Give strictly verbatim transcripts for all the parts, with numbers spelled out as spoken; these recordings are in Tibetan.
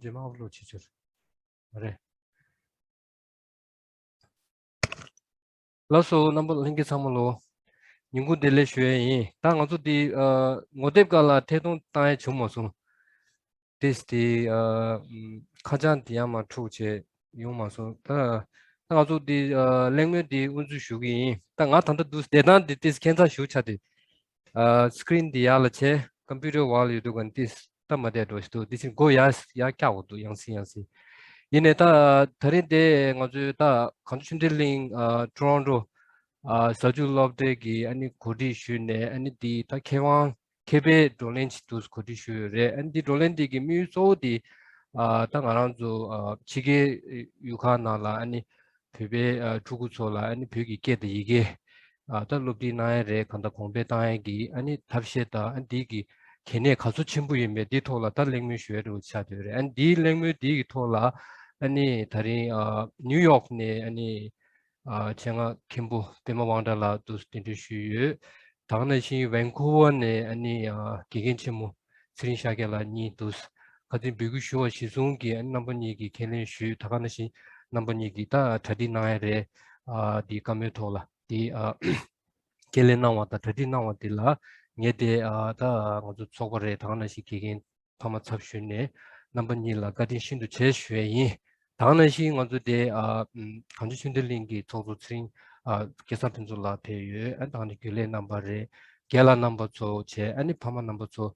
རྗེས་མ་ཨབ་ལོཌ་བྱེད་ཚུལ། རེད། ལགས་སོ། རྣམ་པ་ལྷན་རྒྱས་ཚང་མ་ལོ། ཉིན་གུང་བདེ་ལེགས་ཞུ་ཡས་ཡིན། ད་ང་ཚོ་འདི་ཨ་ངོ་དེབ་སྒང་ལ་ཐད་གཏོང་བཏང་ཡས་བྱུང་མ་སོང་། ཏིས་དེ་ཨ་ཁ་བྱང་དེ་ཡང་མ་འཁྲུག་བྱས་ཡོང་མ་སོང་། ད་ད་ང་ཚོ་འདི་ཨ་གླེང་མོལ་འདི་དབུ་འཛུགས་ཞུ་གི་ཡིན། ད་ང་ད་ལྟ་འདུག་བསྡད་སྟངས་འདི་ཏིས་ཁྱད་མཚར་ཞིག་ཆགས་ཏེ། ཨ་སི་ཀི་རིན་འདི་ཡར་ལ་བྱས། ཀམ་པུ་ཊར་འོག་ལ་ཡོད་དུས་ག་ནས་ཏིས་སྟབས་མ་བདེ་འགྲོ་ཞིག་འདུག་འདི་ཕྱིན་སྒོ་ཡར་ཡར་བཀྱག་འོ་འདུག་ཡང་སེ་ཡང་སེ། ཡིན་ནའི་ད་ད་རིང་དེ་ང་ཚོའི་ད་གངས་ལྗོངས་ཆོས་ལྡན་གླིང་ཨ་ཊོ་རོན་ཊོ་ཨ་ཟ་འཇུག་སློབ་གྲྭའི་གི་ཨ་ནི་གོ་སྒྲིག་ཞུས་ནས། ཨ་ནི་འདི་ད་མཁས་དབང་མཁས་པའི་བགྲོ་གླེང་ཅིག་འདུག་གོ་སྒྲིག་ཞུས་ཡོད་རེད། ཨ་ནི་འདི་བགྲོ་གླེང་འདི་གི་དམིགས་ཡུལ་གཙོ་བོ་འདི་ཨ་ད་ང་རང་ཚོ་ཨ་ཕྱི་རྒྱལ་ཡུལ་ཁག་ནང་ལ་ཨ་ནི་བོད་པའི་ཨ་ཕྲུ་གུ་ཚོ་ལ་ཨ་ནི་བོད་ཀྱི་སྐད་དང་ཡི་གེ་ཨ་ད་སློབ་ཁྲིད་གནང་ཡས་རེད། གང་ལྟར་གོང་འཕེལ་བཏང་ཡས་ཀྱི་ཨ་ནི་ཐབས་ཤེས་དང་། ཨ་ནི་འདི་གི་གལ་གནད་ག་ཚོད་ཆེན་པོ་ཡིན་མིན་འདིའི་ཐོག་ལ་ད་གླེང་མོལ་ཞུ་ཡས་འདྲ་བོ་ཆགས་བསྡད་ཡོད་རེད། ཨ་ནི་འདིའི་གླེང་མོལ་འདི་གི་ཐོག་ལ་ཨ་ནི་ད་རིང་ཨ་ནིའུ་ཡོག་ནས་ཨ་ནི་ཨ་ཆེད་མངགས་མཁན་པོ་པད་མ་དབང་གྲགས་ལགས་འདུག་གདན་འདྲེན་ཞུས་ཡོད། ད་ག་ནང་བཞིན་ཝན་ཀུ་ཝར་ནས་ཨ་ནི་ཨ་དགེ་རྒན་ཆེན་མོ་ཚེ་རིང་ཤཱཀྱ་ལགས་གཉིས་འདུག་ཁ་སང་འབོད་སྐུལ་ཞུ་བ་གཞིར་བཟུང་གིས་ཨ་ནི་རྣམ་པ་གཉིས་ཀྱིས་ཁས་ལེན་ཞུས། ད་ག་ནང་བཞིན་རྣམ་པ་གཉིས་ཀྱིས་ད་གྲ་སྒྲིག་གནང་ཡས་རེད། ཨ་འདི་བཀའ་མོལ་ཐོག་ལ་འདི་ཨ་ཁས་ལེན་གནང་བ་དང་གྲ་སྒྲིག་གནང་བ་འདི་ལ་ངས་དེ་ཨ་ད་ང་ཚོ་ཚོགས་པ་རེད། ད་ག་ནང་བཞིན་དགེ་རྒན་ཕ་མ་ཚབ་ཞུས་ནས་རྣམ་པ་གཉིས་ལ་བཀའ་དྲིན་ཤིན་ཏུ་ཆེ་ཞུ་ཡས་ཡིན། ད་ག་ནང་བཞིན་ང་ཚོ་དེ་ཨ་གངས་ལྗོངས་ཆོས་ལྡན་གླིང་གི་ཚོགས་གཙོ་ཚེ་རིང་ཨ་སྐལ་བཟང་ཕུན་ཚོགས་ལགས་ཕེབས་ཡོད། ཨ་ད་ག་ནང་རྒྱུན་ལས་རྣམ་པ་རེད། རྒན་ལགས་རྣམ་པ་ཚོ་བྱས། ཨ་ནི་ཕ་མ་རྣམ་པ་ཚོ།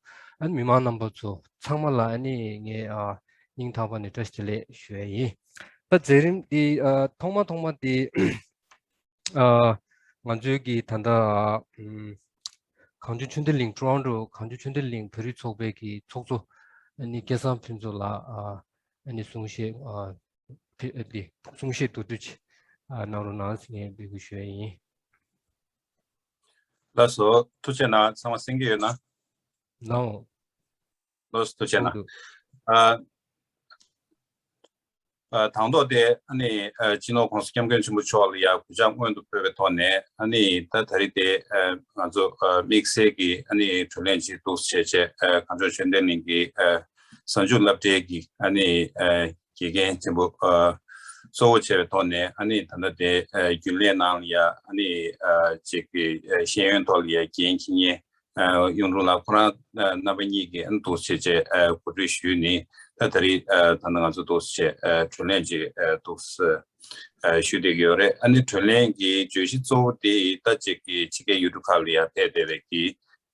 ཨ་ནི་མི་མང་རྣམ་པ་ཚོ་ཚང་མ་ལ་ཨ་ནི་ངས་ཨ་སྙིང་ཐག་པ་ནས་བཀྲ་ཤིས་བདེ་ལེགས་ཞུ་ཡས་ཡིན། ད་མཛད་རིམ་འདི་ཨ་ཐོག་མ་ཐོག་མ་འདི་ཨ་ང་ཚོའི་གི་ད་ལྟ་ཨ་ཨམ་གངས་ལྗོངས་ཆོས་ལྡན་གླིང་ཊོ་རོན་ཊོ་གངས་ལྗོངས་ཆོས་ལྡན་གླིང་བོད་རིགས་ཚོགས་པའི་གི་ཚོགས་གཙོ་ཨ་ནི་སྐལ་བཟང་ཕུན་ཚོགས་ལགས་ཨ་ཨ་ནི་གསུང་བཤད་ཨ་ཕེ་ཨ་འདི་གསུང་བཤད་མདོར་བསྡུས་ཅིག་ཨ་གནང་རོགས་གནང་ཟེར་ངས་འབོད་སྐུལ་ཞུ་ཡས་ཡིན། ལགས་སོ། ཐུགས་རྗེ་གནང་། ཚང་མ་གསན་གྱི་ཡོད་ན། ལགས་འོང་། ལགས་སོ། ཐུགས་རྗེ་གནང་། ཨ་ཨ་དང་ཐོག་དེ་ཨ་ནི་ཨ་སྤྱི་ནོར་༸གོང་ས་༸སྐྱབས་མགོན་ཆེན་པོ་མཆོག་ལ་ཡང་གུས་ཕྱག་སྔོན་དུ་ཕུལ་བའི་ཐོག་ནས། ཨ་ནི་ད་ད་རེས་དེ་ཨ་ང་ཚོ་ཨ་དམིགས་བསལ་གྱི་ཨ་ནི་བགྲོ་གླེང་ཅིག་འདུག་བྱས་བྱས། ཨ་གངས་ལྗོངས་ཆོས་ལྡན་གླིང་གི་ཨ་གཟའ་མཇུག་སློབ་གྲྭའི་གི་ཨ་ནི་ཨ་དགེ་རྒན་ཆེན་པོ་ཨ་གཙོ་བོ་བྱས་པའི་ཐོག་ནས། ཨ་ནི་ད་ལྟ་དེ་ཨ་རྒྱུན་ལས་ནང་ལ་ཡ་ཨ་ནི་ཨ་ཅིག་གི་ཨ་ཤེས་ཡོན་ཐོག་ལ་ཡ་འགན་འཁྱེར་མཁན་ཨ་གཡུང་དྲུང་ལགས་ཁོ་རང་ཨ་རྣམ་པ་གཉིས་ཀྱིས་ཨ་ནི་འདུག་བྱས་བྱས་ཨ་གོ་སྒྲིག་ཞུས་ནས། ད་ད་རེས་ཨ་ད་ནི་ང་ཚོ་འདུག་བྱས་ཨ་བགྲོ་གླེང་ཅིག་ཨ་འདུག་ཨ་ཞུ་བསྡད་ཀྱི་ཡོད་རེད། ཨ་ནི་བགྲོ་གླེང་གི་བརྗོད་གཞི་གཙོ་བོ་དེ་ད་ཅིག་གི་ཕྱི་རྒྱལ་ཡུལ་གྲུ་ཁག་ལ་ཡ་ཕེབས་བསྡད་པའི་གི་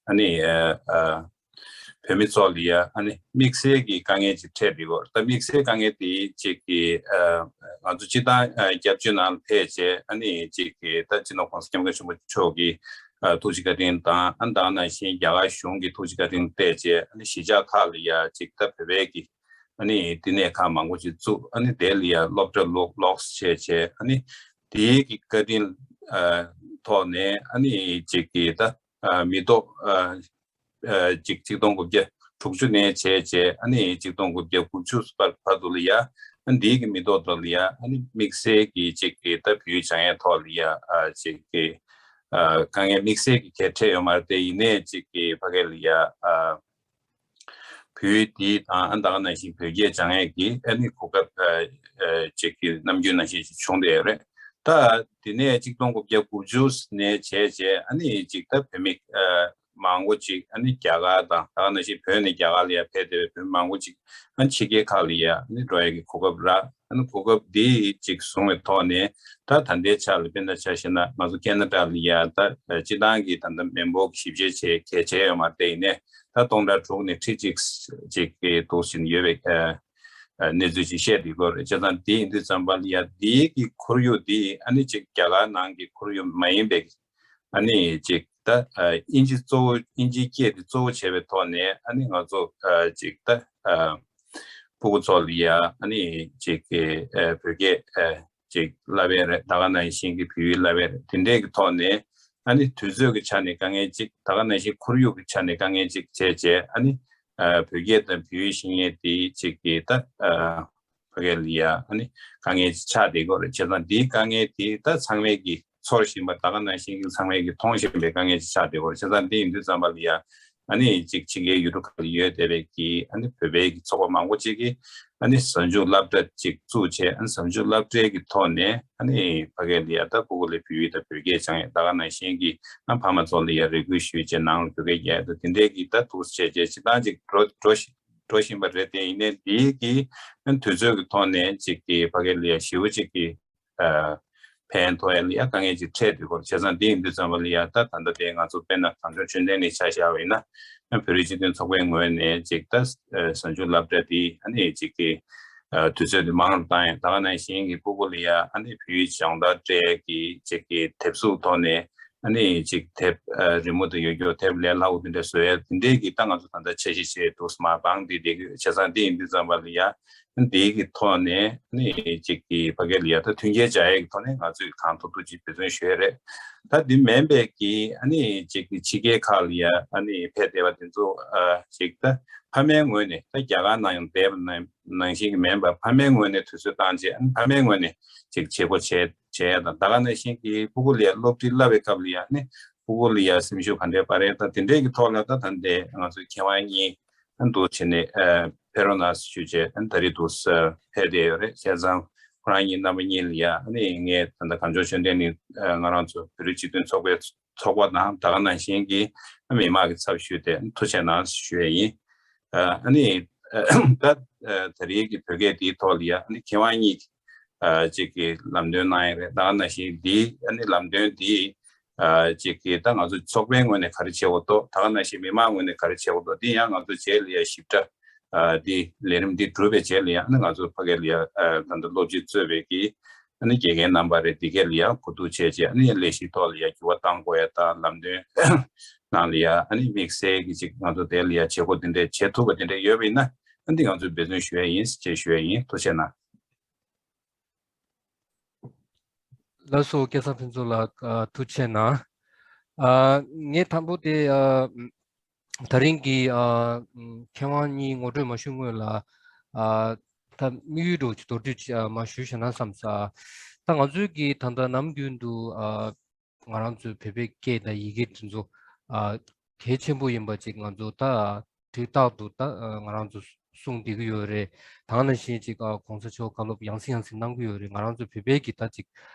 ཨ་ནི་ཨ་ཨ་བོད་མི་ཚོ་ལ་ཡ་ཨ་ནི་དམིགས་བསལ་གྱི་དཀའ་ངལ་ཅིག་འཕྲད་བསྡད་ཡོད་རེད། ད་དམིགས་བསལ་དཀའ་ངལ་དེ་ཅིག་གི་ཨ་ང་ཚོ་སྤྱིར་བཏང་ཨ་སྐྱབས་བཅོལ་ནང་ལ་ཕེབས་བྱས། ཨ་ནི་ཅིག་གི་ད་སྤྱི་ནོར་༸གོང་ས་༸སྐྱབས་མགོན་ཆེན་པོ་མཆོག་གི་ཨ་ཐུགས་རྗེ་བཀའ་དྲིན་དང་། ཨ་ནི་ད་ག་ནང་བཞིན་རྒྱ་གར་གཞུང་གི་ཐུགས་རྗེ་བཀའ་དྲིན་བལྟས་བྱས། ཨ་ནི་གཞིས་ཆགས་ཁག་ལ་ཡ་ཅིག་ད་བོད་པའི་གི་ཨ་ནི་བསྟི་གནས་ཁང་མང་པོ་ཅིག་བཙུགས། ཨ་ནི་དེ་ལ་ཡ་སློབ་གྲྭ་ལོག་ལོགས་བྱས་བྱས། ཨ་ནི་དེའི་གི་བཀའ་དྲིན་ཨ་ཐོག་ནས། ཨ་ནི་ཅིག་གི་ད་ཨ་མི་ཐོག་ཨ་ཨ་ཅིག་ཆིག་སྟོང་དགུ་བརྒྱ་དྲུག་ཅུ་ནས་བྱས་བྱས། ཨ་ནི་ཆིག་སྟོང་དགུ་བརྒྱ་དགུ་བཅུ་བར་བར་དུ་ལ་ཡ། ཨ་འདིའི་གི་མི་ཐོག་ཐོག་ལ་ཡ་ཨ་ནི་དམིགས་བསལ་གྱི་ཅིག་གི་ད་བོད་ཡིག་སྦྱང་ཡས་ཐོག་ལ་ཡ་ཨ་ཅིག་གི་ཨ་དཀའ་ངལ་དམིགས་བསལ་གྱི་གལ་འཕྲད་ཡོད་མ་རེད་དེ། ཡིན་ནའི་ཅིག་གི་ཕ་གི་ལ་ཡ་ཨ་བོད་ཡིག་འདི་དང་། ཨ་ད་ག་ནང་བཞིན་བོད་སྐད་སྦྱང་ཡས་ཀྱི་ཨ་ནི་གོ་སྐབས་ཨ་ཨ་ཅིག་གི་ནམ་རྒྱུན་ནང་བཞིན་ཅིག་བྱུང་བསྡད་ཡོད་རེད། ད་དེ་ནས་ཆིག་སྟོང་དགུ་བརྒྱ་དགུ་བཅུ་ནས་བྱས་བྱས། ཨ་ནི་ཅིག་ད་བོད་མི་ཨ་མང་པོ་ཅིག་ཨ་ནི་རྒྱ་གར་དང་། ད་ག་ནང་བཞིན་བོད་ནས་རྒྱ་གར་ལ་ཡ་ཕེབས་བསྡད་པའི་བོད་མི་མང་པོ་ཅིག་ཨ་ནི་ཕྱི་རྒྱལ་ཁག་ལ་ཡ་ཨ་ནི་འགྲོ་ཡས་ཀྱི་གོ་སྐབས་རག་ཨ་ནི་གོ་སྐབས་འདི་ཅིག་བཟུང་བའི་ཐོག་ནས། ད་ད་ལྟའི་ཆ་ལ་དཔེར་ན་ཆ་བཞག་ན་ང་ཚོ་ཁེ་ན་ཌ་ལ་ཡ་ད་སྤྱིར་བཏང་གི་ད་ལྟ་མི་འབོར་ཞིབ་དཔྱད་བྱེད་གལ་ཆེ་ཡོད་མ་རེད་དེ། ཡིན་ནའི་ད་སྟོང་ཕྲག་དྲུག་ནས་ཁྲི་གཅིག་ཅིག་གི་འདུག་བཞིན་ཡོད་པའི་ཨ་ཨ་གནས་ཚུལ་ཅིག་བཤད་བསྡད་ཀྱི་ཡོད་རེད། བྱས་ཙང་དེ་ཡིན་དུས་ཙམ་པ་ལ་ཡ་འདིའི་གི་ཁོར་ཡུག་འདི་ཨ་ནི་ཅིག་རྒྱ་གར་ནང་གི་ཁོར་ཡུག་མ་ཡིན་པའི་ཨ་ནི་ཅིག་ད་ཨ་དབྱིན་ཇི་གཙོ་བོ་དབྱིན་ཇིའི་སྐད་དེ་གཙོ་བོ་བྱས་པའི་ཐོག་ནས། ཨ་ནི་ང་ཚོ་ཨ་ཅིག་ད་ཨ་ཕྲུ་གུ་ཚོ་ལ་ཡ་ཨ་ནི་ཅིག་གི་ཨ་བོད་སྐད་ཨ་ཅིག་བསླབ་ཡས་རེད། ད་ག་ནང་བཞིན་གྱི་བོད་ཡིག་བསླབ་ཡས་རེད། དེ་འདྲའི་གི་ཐོག་ནས་ཨ་ནི་དུས་ཚོད་ཀྱི་ཆ་ནས་དཀའ་ངལ་ཅིག་ད་ག་ནང་བཞིན་ཁོར་ཡུག་གི་ཆ་ནས་དཀའ་ངལ་ཅིག་བྱས་བྱས། ཨ་ནི་ཨ་བོད་སྐད་དང་བོད་ཡིག་ཤེས་མཁན་དེ་ཅིག་གི་ད་ཨ་ཕ་གི་ལ་ཡ་ཨ་ནི་དཀའ་ངལ་ཅིག་ཆགས་བསྡད་ཀྱི་ཡོད་རེད། བྱས་ཙང་འདིའི་དཀའ་ངལ་དེ་ད་ཚང་མས་ཀྱི་ཚོར་བཞིན་པ། ད་ག་ནང་བཞིན་གྱི་ཚང་མས་ཀྱི་མཐོང་བཞིན་པའི་དཀའ་ངལ་ཅིག་ཆགས་བསྡད་ཀྱི་ཡོད་རེད། བྱས་ཙང་འདི་ཡིན་དུས་ཙམ་པ་ལ་ཡ་ ཨ་ནི་ཅིག་ཕྱི་རྒྱལ་ཡུལ་གྲུ་ཁག་ལ་ཡོད་བསྡད་པའི་གི་ཨ་ནི་བོད་པའི་གི་ཚོགས་པ་མང་པོ་ཅིག་གིས་ཨ་ནི་གཟའ་མཇུག་སློབ་གྲྭ་ཅིག་བཙུགས་བྱས། ཨ་ནི་གཟའ་མཇུག་སློབ་གྲྭའི་གི་ཐོག་ནས་ཨ་ནི་ཕ་གི་ལ་ཡ་ད་ཕྲུ་གུ་ལ་བོད་ཡིག་དང་བོད་སྐད་སྦྱང་ཡ། ད་ག་ནང་བཞིན་གི་ཨ་ཕ་མ་ཚོ་ལ་ཡ་རེ་སྐུལ་ཞུས་བྱས་ནང་ལ་བོད་སྐད་རྒྱག་ཡ་ད་དེ་འདྲའི་གི་ད་འདུག་བྱས་བྱས་སྤྱིར་བཏང་ཅིག་འགྲོ་འགྲོ་བཞིན་འགྲོ་བཞིན་པ་རེད། དེ་ཡིན་ནའི་འདིའི་གི་ཨ་ནི་དུས་ཚོད་ཀྱི་ཐོག་ནས་ཅིག་གི་ཕ་གི་ལ་ཡ་ཞེ་པོ་ཅིག་གི་ཨ་ཕན་ཐོགས་ཡ་ལ་ཡ་དཀའ་ངལ་ཅིག་འཕྲད་སྡོད་ཀྱི་ཡོད་རེད། བྱས་ཙང་དེ་ཡིན་དུས་ཙམ་པ་ལ་ཡ་ད་ད་ལྟ་དེ་ང་ཚོ་དཔེར་ན་གངས་ལྗོངས་ཆོས་ལྡན་གླིང་ཆ་བཞག་པ་ཡིན་ན། བོད་རིགས་སྤྱི་མཐུན་ཚོགས་པའི་ངོས་ནས་ཅིག་ད་ཨ་གཟའ་མཇུག་སློབ་གྲྭ་དེ་ཨ་ནི་ཅིག་གི་ཨ་དུས་ཚོད་དེ་མང་རུ་བཏང་ཡ། ད་ག་ནང་བཞིན་གྱི་ཕྲུ་གུ་ལ་ཡ་ཨ་ནི་བོད་ཡིག་སྦྱོང་བརྡར་སྤྲད་ཀྱི་ཅིག་གི་དེབ་གཟུགས་ཐོག་ནས་ཨ་ནི་ཅིག་དེབ་ཨ་རི་མོ་དང་ཡོད་རྒྱུ་དེབ་ལས་སླ་པོ་དེ་འདྲ་བཟོ་ཡ་དེ་འདྲའི་གི་ད་ང་ཚོ་ད་ལྟ་འཆར་གཞི་བྱས་འདུག་མ་བང་དེ་དེ་གི་བྱས་ཙང་དེ་ཡིན་དུས་ཙམ་པ་ལ་ཡ། འདིའི་གི་ཐོག་ནས་ནི་ཅིག་གི་ཕ་གི་ལ་ཡ་ད་མཐུན་རྐྱེན་སྦྱར་ཡས་ཀྱི་ཐོག་ནས་ང་ཚོས་གང་ཐུབ་ཐུབ་ཅིག་འབད་བརྩོན་ཞུ་ཡས་རེད། ད་འདི་མིན་པའི་གི་ཨ་ནི་ཅིག་གི་ཕྱི་རྒྱལ་ཁག་ལ་ཡ་ཨ་ནི་ཕེབས་བསྡད་པ་དེ་ཚོ་ཨ་ཅིག་ད་ཕ་མའི་ངོས་ནས་ད་རྒྱ་གར་ནང་ཡང་བསྡད་པ་ནང་ནང་བཞིན་གི་མིན་པར་ཕ་མའི་ངོས་ནས་དུས་ཚོད་བཏང་རྗེས་ཨ་ནི་ཕ་མའི་ངོས་ནས་ཅིག་བྱེད་སྒོ་བྱས་བྱས་ཡ་དང་། ད་ག་ནང་བཞིན་གི་ཕྲུ་གུ་ལ་ཡ་སློབ་ཁྲིད་བསླབ་པའི་སྐབས་ལ་ཡ་ཨ་ནི་ཕྲུ་གུ་ལ་ཡ་སེམས་ཤུགས་ག་འདྲས་སྤར་ཡས་ད་དེ་འདྲས་ཀྱི་ཐོག་ལ་ད་ད་ལྟའི་ང་ཚོའི་མཁས་དབང་གཉིས། ཨ་འདུག་བྱས་ནས་ཨ་ཕེབས་རོགས་གནང་ཞུས་བྱས། ཨ་ད་རེས་འདུག་ཕེབས་བསྡད་ཡོད་རེད། བྱས་ཙང་ཁོ་རང་གཉིས་རྣམ་པ་གཉིས་ལ་ཡ་ཨ་ནི་ངས་ད་ལྟ་གངས་ལྗོངས་ཆོས་ལྡན་གླིང་ཨ་ང་རང་ཚོ་བོད་རིགས་སྤྱི་མཐུན་ཚོགས་པའི་ཚོགས་པ་དང་ད་ག་ནང་བཞིན་གྱི་ཨ་མི་མང་གི་ཚབ་ཞུས་ཏེ་ཨ་ནི་ཐུགས་རྗེ་གནང་ཞུ་ཡས་ཡིན། ཨ་ཨ་ནི་ཨ་ད་ཨ་ད་རེས་ཀྱི་བོད་སྐད་འདིའི་ཐོག་ལ་ཡ་ཨ་ནི་མཁས་དབང་གཉིས་ཨ་ཅིག་གིས་ལམ་སྟོན་གནང་ཡས་རེད། ད་ག་ནང་བཞིན་འདི་ཨ་ནི་ལམ་སྟོན་འདི། ཨ་ཅིག་གིས་ད་ང་ཚོ་ཚོགས་པའི་ངོས་ནས་ག་རེ་བྱེད་དགོས་འདུག་ད་ག་ནང་བཞིན་མི་མང་ངོས་ནས་ག་རེ་བྱེད་དགོས་འདུག་འདི་ཡང་ང་ཚོ་རྗེས་ལ་ཡ་ཞིབ་ཕྲ་ཨ་འདི་ལས་རིམ་འདི་གྲུབ་པའི་རྗེས་ལ་ཡ་ཨ་ནི་ང་ཚོ་ཕ་གི་ལ་ཡ་ཨ་ད་ལྟ་སློབ་སྤྱི་གཙོས་པའི་གི་ཨ་ནི་དགེ་རྒན་རྣམ་པ་རེད། འདི་གས་ལ་ཡ་གོ་བསྡུར་བྱས་རྗེས་ཨ་ནི་ལས་གཞིའི་ཐོག་ལ་ཡ་འགྱུར་བ་གཏང་དགོས་ཡ་དང་ལམ་སྟོན་ནང་ལ་ཡ་ཨ་ནི་དམིགས་བསལ་གྱི་ཅིག་ང་ཚོ་དེ་ལ་ཡ་བྱེད་སྒོ་དེ་འདྲས་བྱེད་ཐུབ་པ་དེ་འདྲས་ཡོད་པ་ཡིན་ན་ཨ་འདི་ང་ཚོས་འབད་བརྩོན་ཞུ་ཡ་ཡིན་ཅེས་ཞུ་ཡ་ཡིན། ཐུགས་རྗེ་གནང་། ལགས་སོ། སྐལ་བཟང་ཕུན་ཚོགས་ལགས། ཨ་ཐུགས་རྗེ་གནང་། ཨ་ངས་དང་པོ་དེ་ཨ་ད་རིང་གི་ཨ་མཁས་དབང་གཉིས་ངོ་སྤྲོད་མ་ཞུ་སྔོན་ལ་ཨ་ད་དམིགས་ཡུལ་འདྲ་བོ་ཅིག་མདོར་བསྡུས་ཅིག་ཨ་མར་ཞུས་བཞག་ན་བསམ་ས། ད་ང་ཚོའི་གི་ད་ལྟ་ནམ་རྒྱུན་དུ་ཨ་ང་རང་ཚོའི་བོད་པའི་སྐད་དང་ཡི་གེ་དེ་ཚོ་ཨ་གལ་ཆེན་པོ་ཡིན་པ་ཅིག་ང་ཚོ་ད་དུས་རྟག་ཏུ་ད་ཨ་ང་རང་ཚོ་གསུང་བསྡད་ཀྱི་ཡོད་རེད། ད་ག་ནང་བཞིན་ཅིག་ཨ་གོང་ས་མཆོག་བཀའ་སློབ་ཡང་སེ་ཡང་སེ་གནང་གི་ཡོད་རེད། ང་རང་ཚོ་བོད་པའི་གི་ད་ཅིག་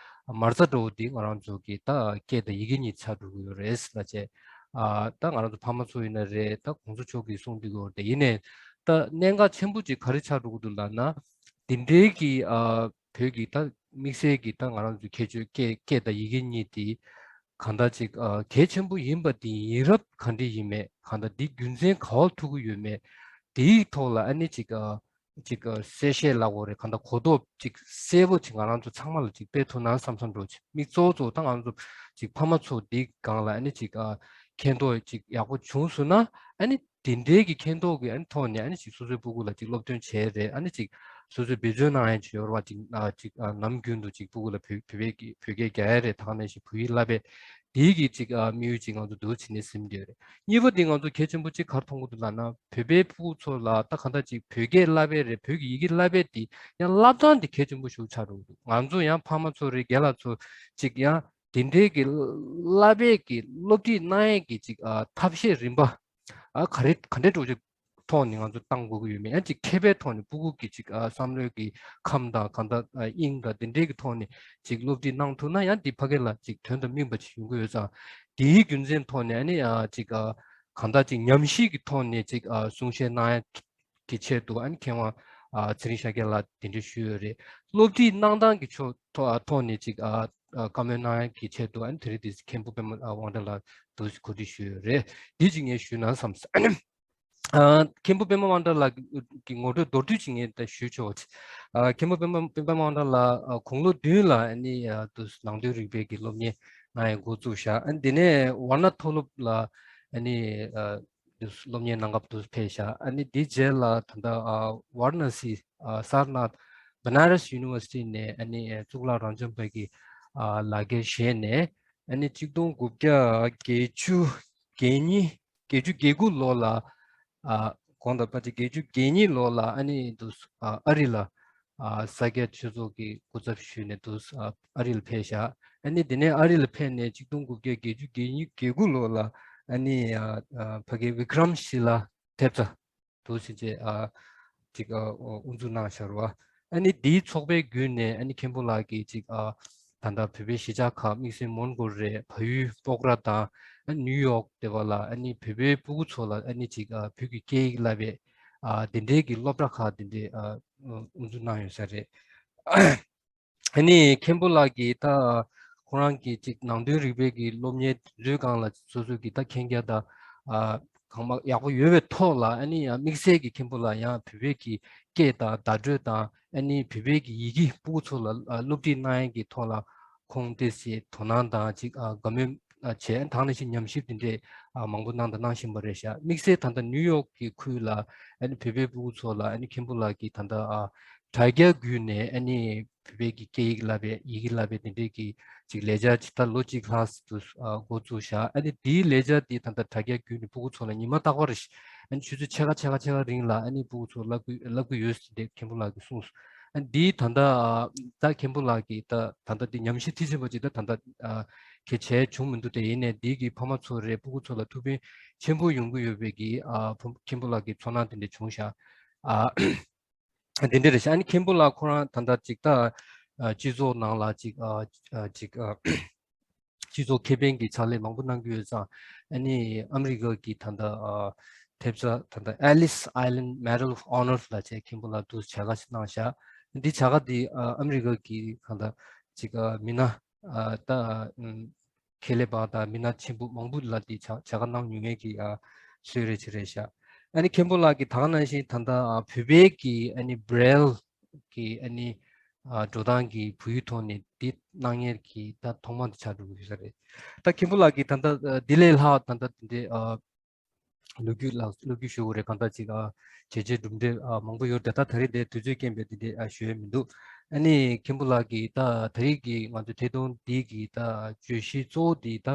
མ་རྩ་འདྲ་བོ་འདི་ང་རང་ཚོ་གི་ད་སྐད་དང་ཡི་གེ་གཉིས་ཆགས་འགྲོ་གི་ཡོད་རེད་ལབ་བྱས། ཨ་ད་ང་རང་ཚོ་ཕ་མ་ཚོ་ཡིན་ན་རེད། ད་གོང་ས་མཆོག་གིས་གསུང་བསྡད་ཀྱི་ཡོད་རེད། ཡིན་ནའི་ད་གནད་འགག་ཆེན་པོ་ཅིག་ག་རེ་ཆགས་འགྲོ་གི་འདུག་ལབ་ན། འདི་འདྲའི་གི་ཨ་བོད་ཀྱི་ད་དམིགས་བསལ་གྱི་ད་ང་རང་ཚོའི་ཁྱད་ཆོས་སྐད་སྐད་དང་ཡི་གེ་གཉིས་དེ་གང་ལྟར་ཅིག་ཨ་གལ་ཆེན་པོ་ཡིན་པ་དེ་ཡིན་རབས་ག་འདྲ་ཡིན་མེད། གང་ལྟར་འདི་རྒྱུ་མཚན་ག་པར་ཐུག་གི་ཡོད་མེད། དེའི་ཐོག་ལ་ཨ་ནི་ཅིག་ཨ་ཅིག་ཨ་གསལ་བཤད་ལབ་དགོས་རེད། གང་ལྟར་གོ་རྟོགས་ཅིག་གསལ་པོ་ཅིག་ང་རང་ཚོ་ཚང་མ་ལ་ཅིག་སྤེལ་ཐུབ་ན་བསམ་བསམ་འདྲ་བོ་ཅིག་དམིགས་གཙོ་གཙོ་ད་ང་རང་ཚོ་ཅིག་ཕ་མ་ཚོ་འདི་སྒང་ལ་ཨ་ནི་ཅིག་ཨ་མཁྱེན་རྟོགས་ཅིག་ཡག་པོ་བྱུང་སོང་ན་ཨ་ནི། དེ་འདྲའི་གི་མཁྱེན་རྟོགས་ཀྱི་ཨ་ནི་ཐོག་ནས་ཨ་ནི་ཅིག་སོ་སོའི་སྤུ་གུ་ལ་ཅིག་སློབ་སྟོན་བྱས་རེད། ཨ་ནི་ཅིག་སོ་སོའི་འབད་བརྩོན་གནང་ཡ་ཅིག་ཡོད་རེད་བ། ཅིག་ཨ་ཅིག་ཨ་ནམ་རྒྱུན་དུ་ཅིག་སྤུ་གུ་ལ་བོད་བོད་པའི་གི་བོད་སྐད་རྒྱག་ཡ་རེད། ད་ག་ནང་བཞིན་བོད་ཡིག་བསླབ་པའི་དེའི་གི་ཅིག་ཨ་དམིགས་ཡུལ་ཅིག་ང་ཚོ་འདུག་བྱས་ནས་ཟིན་བསྡད་ཡོད་རེད། གཉིས་པ་དེ་ང་ཚོ་གལ་ཆེན་པོ་ཅིག་ག་རེ་མཐོང་གི་འདུག་ལབ་ན། བོད་པའི་སྤུ་གུ་ཚོ་ལ་ད་གང་ལྟར་ཅིག་བོད་སྐད་བསླབ་པའི་རེད། བོད་ཀྱི་ཡི་གེ་བསླབ་པའི་དེ་ཡང་བསླབ་སྟངས་དེ་གལ་ཆེན་པོ་ཞིག་ཆགས་འགྲོ་གི་འདུག་ང་ཚོ་ཡང་ཕ་མ་ཚོ་རེད། རྒན་ལགས་ཚོ་ཅིག་ཡང་དེ་འདྲའི་གི་བསླབ་པའི་གི་སློབ་ཁྲིད་གནང་ཡས་གི་ཅིག་ཨ་ཐབས་ཤེས་རིམ་པ། ཨ་ག་རེ་ག་འདྲའི་འགྲོ་རྒྱུ་ཐོག་ནས་ང་ཚོ་བཏང་དགོས་ཀྱི་ཡོད་མེད། ཡང་ཅིག་མཁས་པའི་ཐོག་ནས་སྤུ་གུ་གི་ཅིག་ཨ་བསམ་བློའི་གི་ཁམས་དང་གང་ལྟར་ཨ་དབྱིངས་དང་དེ་འདྲའི་གི་ཐོག་ནས་ཅིག་སློབ་ཁྲིད་གནང་ཐུབ་ན་ཡང་འདི་ཕ་གི་ལ་ཅིག་དོན་དང་སྨིན་པ་ཅིག་ཡོང་གི་ཡོད་ཙང་། དེའི་རྒྱུ་མཚན་ཐོག་ནས་ཨ་ནི་ཨ་ཅིག་ཨ་གང་ལྟར་ཅིག་ཉམས་ཞིབ་ཀྱི་ཐོག་ནས་ཅིག་ཨ་གསུང་བཤད་གནང་ཡ་གི་ཆེད་དུ་ཨ་ནི་མཁས་དབང་ཨ་ཚེ་རིང་ཤཱཀྱ་ལགས་གདན་འདྲེན་ཞུས་ཡོད་རེད། སློབ་ཁྲིད་གནང་སྟངས་ཀྱི་ཕྱོགས་ཐོག་ཨ་ཐོག་ནས་ཅིག་ཨ་ཨ་བཀའ་མོལ་གནང་ཡ་གི་ཆེད་དུ་ཨ་ནི་དེ་རིང་འདི་མཁན་པོ་པད་མ་ཨ་དབང་གྲགས་ལགས་འདུག་གོ་སྒྲིག་ཞུས་ཡོད་རེད། འདི་ཅིག་ངས་ཞུས་ན་བསམ། ཨ་མཁན་པོ་པད་མ་དབང་གྲགས་ལགས་ཀྱི་ངོ་སྤྲོད་མདོར་བསྡུས་ཅིག་ངས་ད་ཞུས་ཆོག་ཨ་མཁན་པོ་པད་མ་པད་མ་དབང་གྲགས་ལགས་ཨ་དགུང་ལོ་བདུན་ལ་ཨ་ནི་ཨ་དུ་ནང་དོན་རིག་པའི་གི་སློབ་གཉེར་གནང་ཡ་འགོ་བཙུགས་བཞག་ཨ་ནི་དེ་ནས་ཝཱ་ར་ཎ་མཐོ་སློབ་ལ་ཨ་ནི་ཨ་དུ་སློབ་གཉེར་གནང་སྐབས་དུ་ཕེབས་བཞག་ཨ་ནི་དེ་རྗེས་ལ་ད་ལྟ་ཨ་ཝཱ་ར་ཎ་སི་ཨ་སར་ནཱཐ་Banaras University ནས་ཨ་ནི་ཨ་གཙུག་ལག་རང་བྱུང་བོད་ཀྱི་ཨ་ལག་འཁྱེར་བཞེས་ནས་ཨ་ནི་གཅིག་སྟོང་དགུ་བརྒྱ་བརྒྱད་ཅུ་གྱ་གཉིས་བརྒྱད་ཅུ་གྱ་དགུ་ལོ་ལ། ཨ་གོང་དུ་ཕལ་ཆེར་བརྒྱད་ཅུ་གྱ་གཉིས་ལོ་ལ་ཨ་ནི་དུ་ཨ་ཨ་རི་ལ་ཨ་ས་སྐྱ་ཆོས་ཚོགས་ཀྱི་སྐུ་ཚབ་ཞུས་ནས་དུ་ཨ་ཨ་རི་ལ་ཕེབས་བཞག་ཨ་ནི་དེ་ནས་ཨ་རི་ལ་ཕེབས་ནས་གཅིག་སྟོང་དགུ་བརྒྱ་བརྒྱད་ཅུ་གྱ་གཉིས་གྱ་དགུ་ལོ་ལ་ ཨ་ནི་ཨ་ཨ་ཕ་གི་བི་ཀྲམ་ཤི་ལ་ཐེབས་རྩ་འདུག་ཟེར་བྱས་ཨ་ཅིག་ཨ་དབུ་འཛུགས་གནང་བཞག་རེད་བ། ཨ་ནི་འདིའི་ཚོགས་པའི་བརྒྱུད་ནས་ཨ་ནི་མཁན་པོ་ལགས་ཀྱིས་ཅིག་ཨ་ད་ལྟ་བོད་པའི་གཞིས་ཆགས་ཁག་དམིགས་བསལ་མོན་གྷོ་རེད། བལ་ཡུལ་སྤོག་ར་དང་ཨ་ནི་ནིའུ་ཡོག་དེ་བ་ལ་ཨ་ནི་བོད་པའི་སྤུ་གུ་ཚོ་ལ་ཨ་ནི་ཅིག་ཨ་བོད་ཀྱི་སྐད་ཡིག་བསླབ་པའི་ཨ་དེ་འདྲའི་གི་སློབ་གྲྭ་ཁག་དེ་འདྲའི་ཨ་དབུ་འཛུགས་གནང་ཡོད་ས་རེད། ཨ་ནི་མཁན་པོ་ལགས་ཀྱིས་ད་ཁོ་རང་གིས་ཅིག་ནང་དོན་རིག་པའི་གི་སློབ་གཉེར་དེ་ཚོའི་སྒང་ལ་སོ་སོ་གི་ད་མཁྱེན་རྒྱ་དང་ཨ་གང་མང་ཡག་པོ་ཡོད་པའི་ཐོག་ལ། ཨ་ནི་ཡང་དམིགས་བསལ་གྱི་མཁན་པོ་ལགས་ཡང་བོད་པའི་གི་སྐད་དང་བརྡ་སྤྲོད་དང་ཨ་ནི་བོད་པའི་གི་ཡི་གེ་སྤུ་གུ་ཚོ་ལ་ཨ་སློབ་ཁྲིད་གནང་ཡས་ཀྱི་ཐོག་ལ་ཁོང་ཏོག་ཙམ་དོ་སྣང་དང་ཅིག་ཨ་དགའ་མོས་ཨ་བྱས། ད་ག་ནང་བཞིན་ཉམས་ཞིབ་དེ་འདྲས་ཨ་མང་པོ་གནང་དང་གནང་བཞིན་པ་རེད་ཤག་དམིགས་བསལ་ད་ལྟ་ནིའུ་ཡོག་གི་ཁུལ་ལ་ཨ་ནི་བོད་པའི་སྤུ་གུ་ཚོ་ལ་ཨ་ནི་མཁན་པོ་ལགས་ཀྱིས་ད་ལྟ་ཨ་དྲ་རྒྱ་བརྒྱུད་ནས་ཨ་ནི་བོད་པའི་གི་སྐད་ཡིག་བསླབ་པའི་ཡི་གེ་བསླབ་པའི་དེ་འདྲའི་གི་ཅིག་ལས་འཆར་ཅིག་ད་ལོ་གཅིག་ལྷག་ཙམ་དུ་ཨ་འགོ་བཙུགས་ཤག་ཨ་ནི་དེའི་ལས་འཆར་དེ་ད་ལྟ་དྲ་རྒྱ་བརྒྱུད་ནས་སྤུ་གུ་ཚོ་ལ་ཉི་མ་རྟག་པར་རེ་བཞིན་ཨ་ནི་ཆུ་ཚོད་ཕྱེད་ཀ་ཕྱེད་ཀ་ཕྱེད་ཀ་རིང་ལ་ཨ་ནི་སྤུ་གུ་ཚོ་བསླབ་དགོས་བསླབ་ཀྱི་ཡོད་ཟེར་ཏེ་མཁན་པོ་ལགས་ཀྱིས་གསུངས་སོང་། ཨ་ནི་འདིའི་ད་ལྟ་ཨ་ད་མཁན་པོ་ལགས་ཀྱིས་ད་ད་ལྟ་འདི་ཉམས་ཞིབ་མཐིལ་ཕྱིན་པ་ཅིག་ད་ད་ལྟ་ཨ་གལ་ཆེ་བྱུང་མི་འདུག་དེ་ཡིན་ནའི་འདི་གི་ཕ་མ་ཚོ་རེད། སྤུ་གུ་ཚོ་ལ་ཐུགས་ཕན་ཆེན་པོ་ཡོང་གི་ཡོད་པའི་གི་ཨ་ཕ་མཁན་པོ་ལགས་ཀྱི་ཚོར་སྣང་དེ་འདྲ་བྱུང་ཤག་ཨ་དེ་འདྲ་རེད་ཤག་ཨ་ནི་མཁན་པོ་ལགས་ཁོ་རང་ད་ལྟ་ཅིག་ད་ཨ་སྤྱི་ཚོགས་ནང་ལ་ཅིག་ཨ་ཨ་ཅིག་ཨ་སྤྱི་ཚོགས་ཁེ་ཕན་གྱི་ཕྱག་ལས་མང་པོ་གནང་གི་ཡོད་ཙང་། ཨ་ནི་ཨ་མི་རི་ཀ་གི་ད་ལྟ་ཨ་ཐེབས་རྩ་ད་ལྟ་Ellis Island Medal of Honor ལབ་བྱས་མཁན་པོ་ལགས་འདུག་བྱ་དགའ་ཞིག་གནང་ཤག་འདི་བྱ་དགའ་འདི་ཨ་ཨ་མི་རི་ཀ་གི་གང་ལྟར་ཅིག་ཨ་མི་སྣ་ཨ་ད་ཨ་ཁེ་ལས་པ་དང་མི་སྣ་ཆེན་པོ་མང་པོ་ལ་འདི་བྱ་བྱ་དགའ་གནང་མྱོང་མཁན་གྱི་ཨ་སྲོལ་རེད་ཅིག་རེད་ཤག་ཨ་ནི་མཁན་པོ་ལགས་ཀྱིས་ད་ག་ནང་བཞིན་ད་ལྟ་ཨ་བོད་པའི་གི་ཨ་ནི་Braille གི་ཨ་ནི་ཨ་འགྲོ་སྟངས་ཀྱི་བོད་ཡིག་ཐོག་ནས་འདི་གནང་མཁན་གྱི་ད་ཐོག་མ་འདི་ཆགས་འགྲོ་གི་ཡོད་ས་རེད། ད་མཁན་པོ་ལགས་ཀྱིས་ད་ལྟ་ཨ་འདི་ལས་ལྷག་ད་ལྟ་འདི་འདྲའི་ཨ་ལོ་རྒྱུས་ལ་ལོ་རྒྱུས་ཞུ་དགོས་རེད། གང་ལྟར་ཅིག་ཨ་བྱས་རྗེས་གྲུབ་འབྲས་ཨ་མང་པོ་ཡོད་རེད། ད་ད་རེས་འདི་དུས་ཚོད་རྐྱེན་པས་འདི་འདྲའི་ཨ་ཞུ་ཡས་མི་འདུག་ཨ་ནི་མཁན་པོ་ལགས་ཀྱིས་ད་ད་རེས་ཀྱི་ང་ཚོའི་ཐད་གཏོང་འདི་གི་ད་བརྗོད་གཞི་གཙོ་བོ་འདི་ད་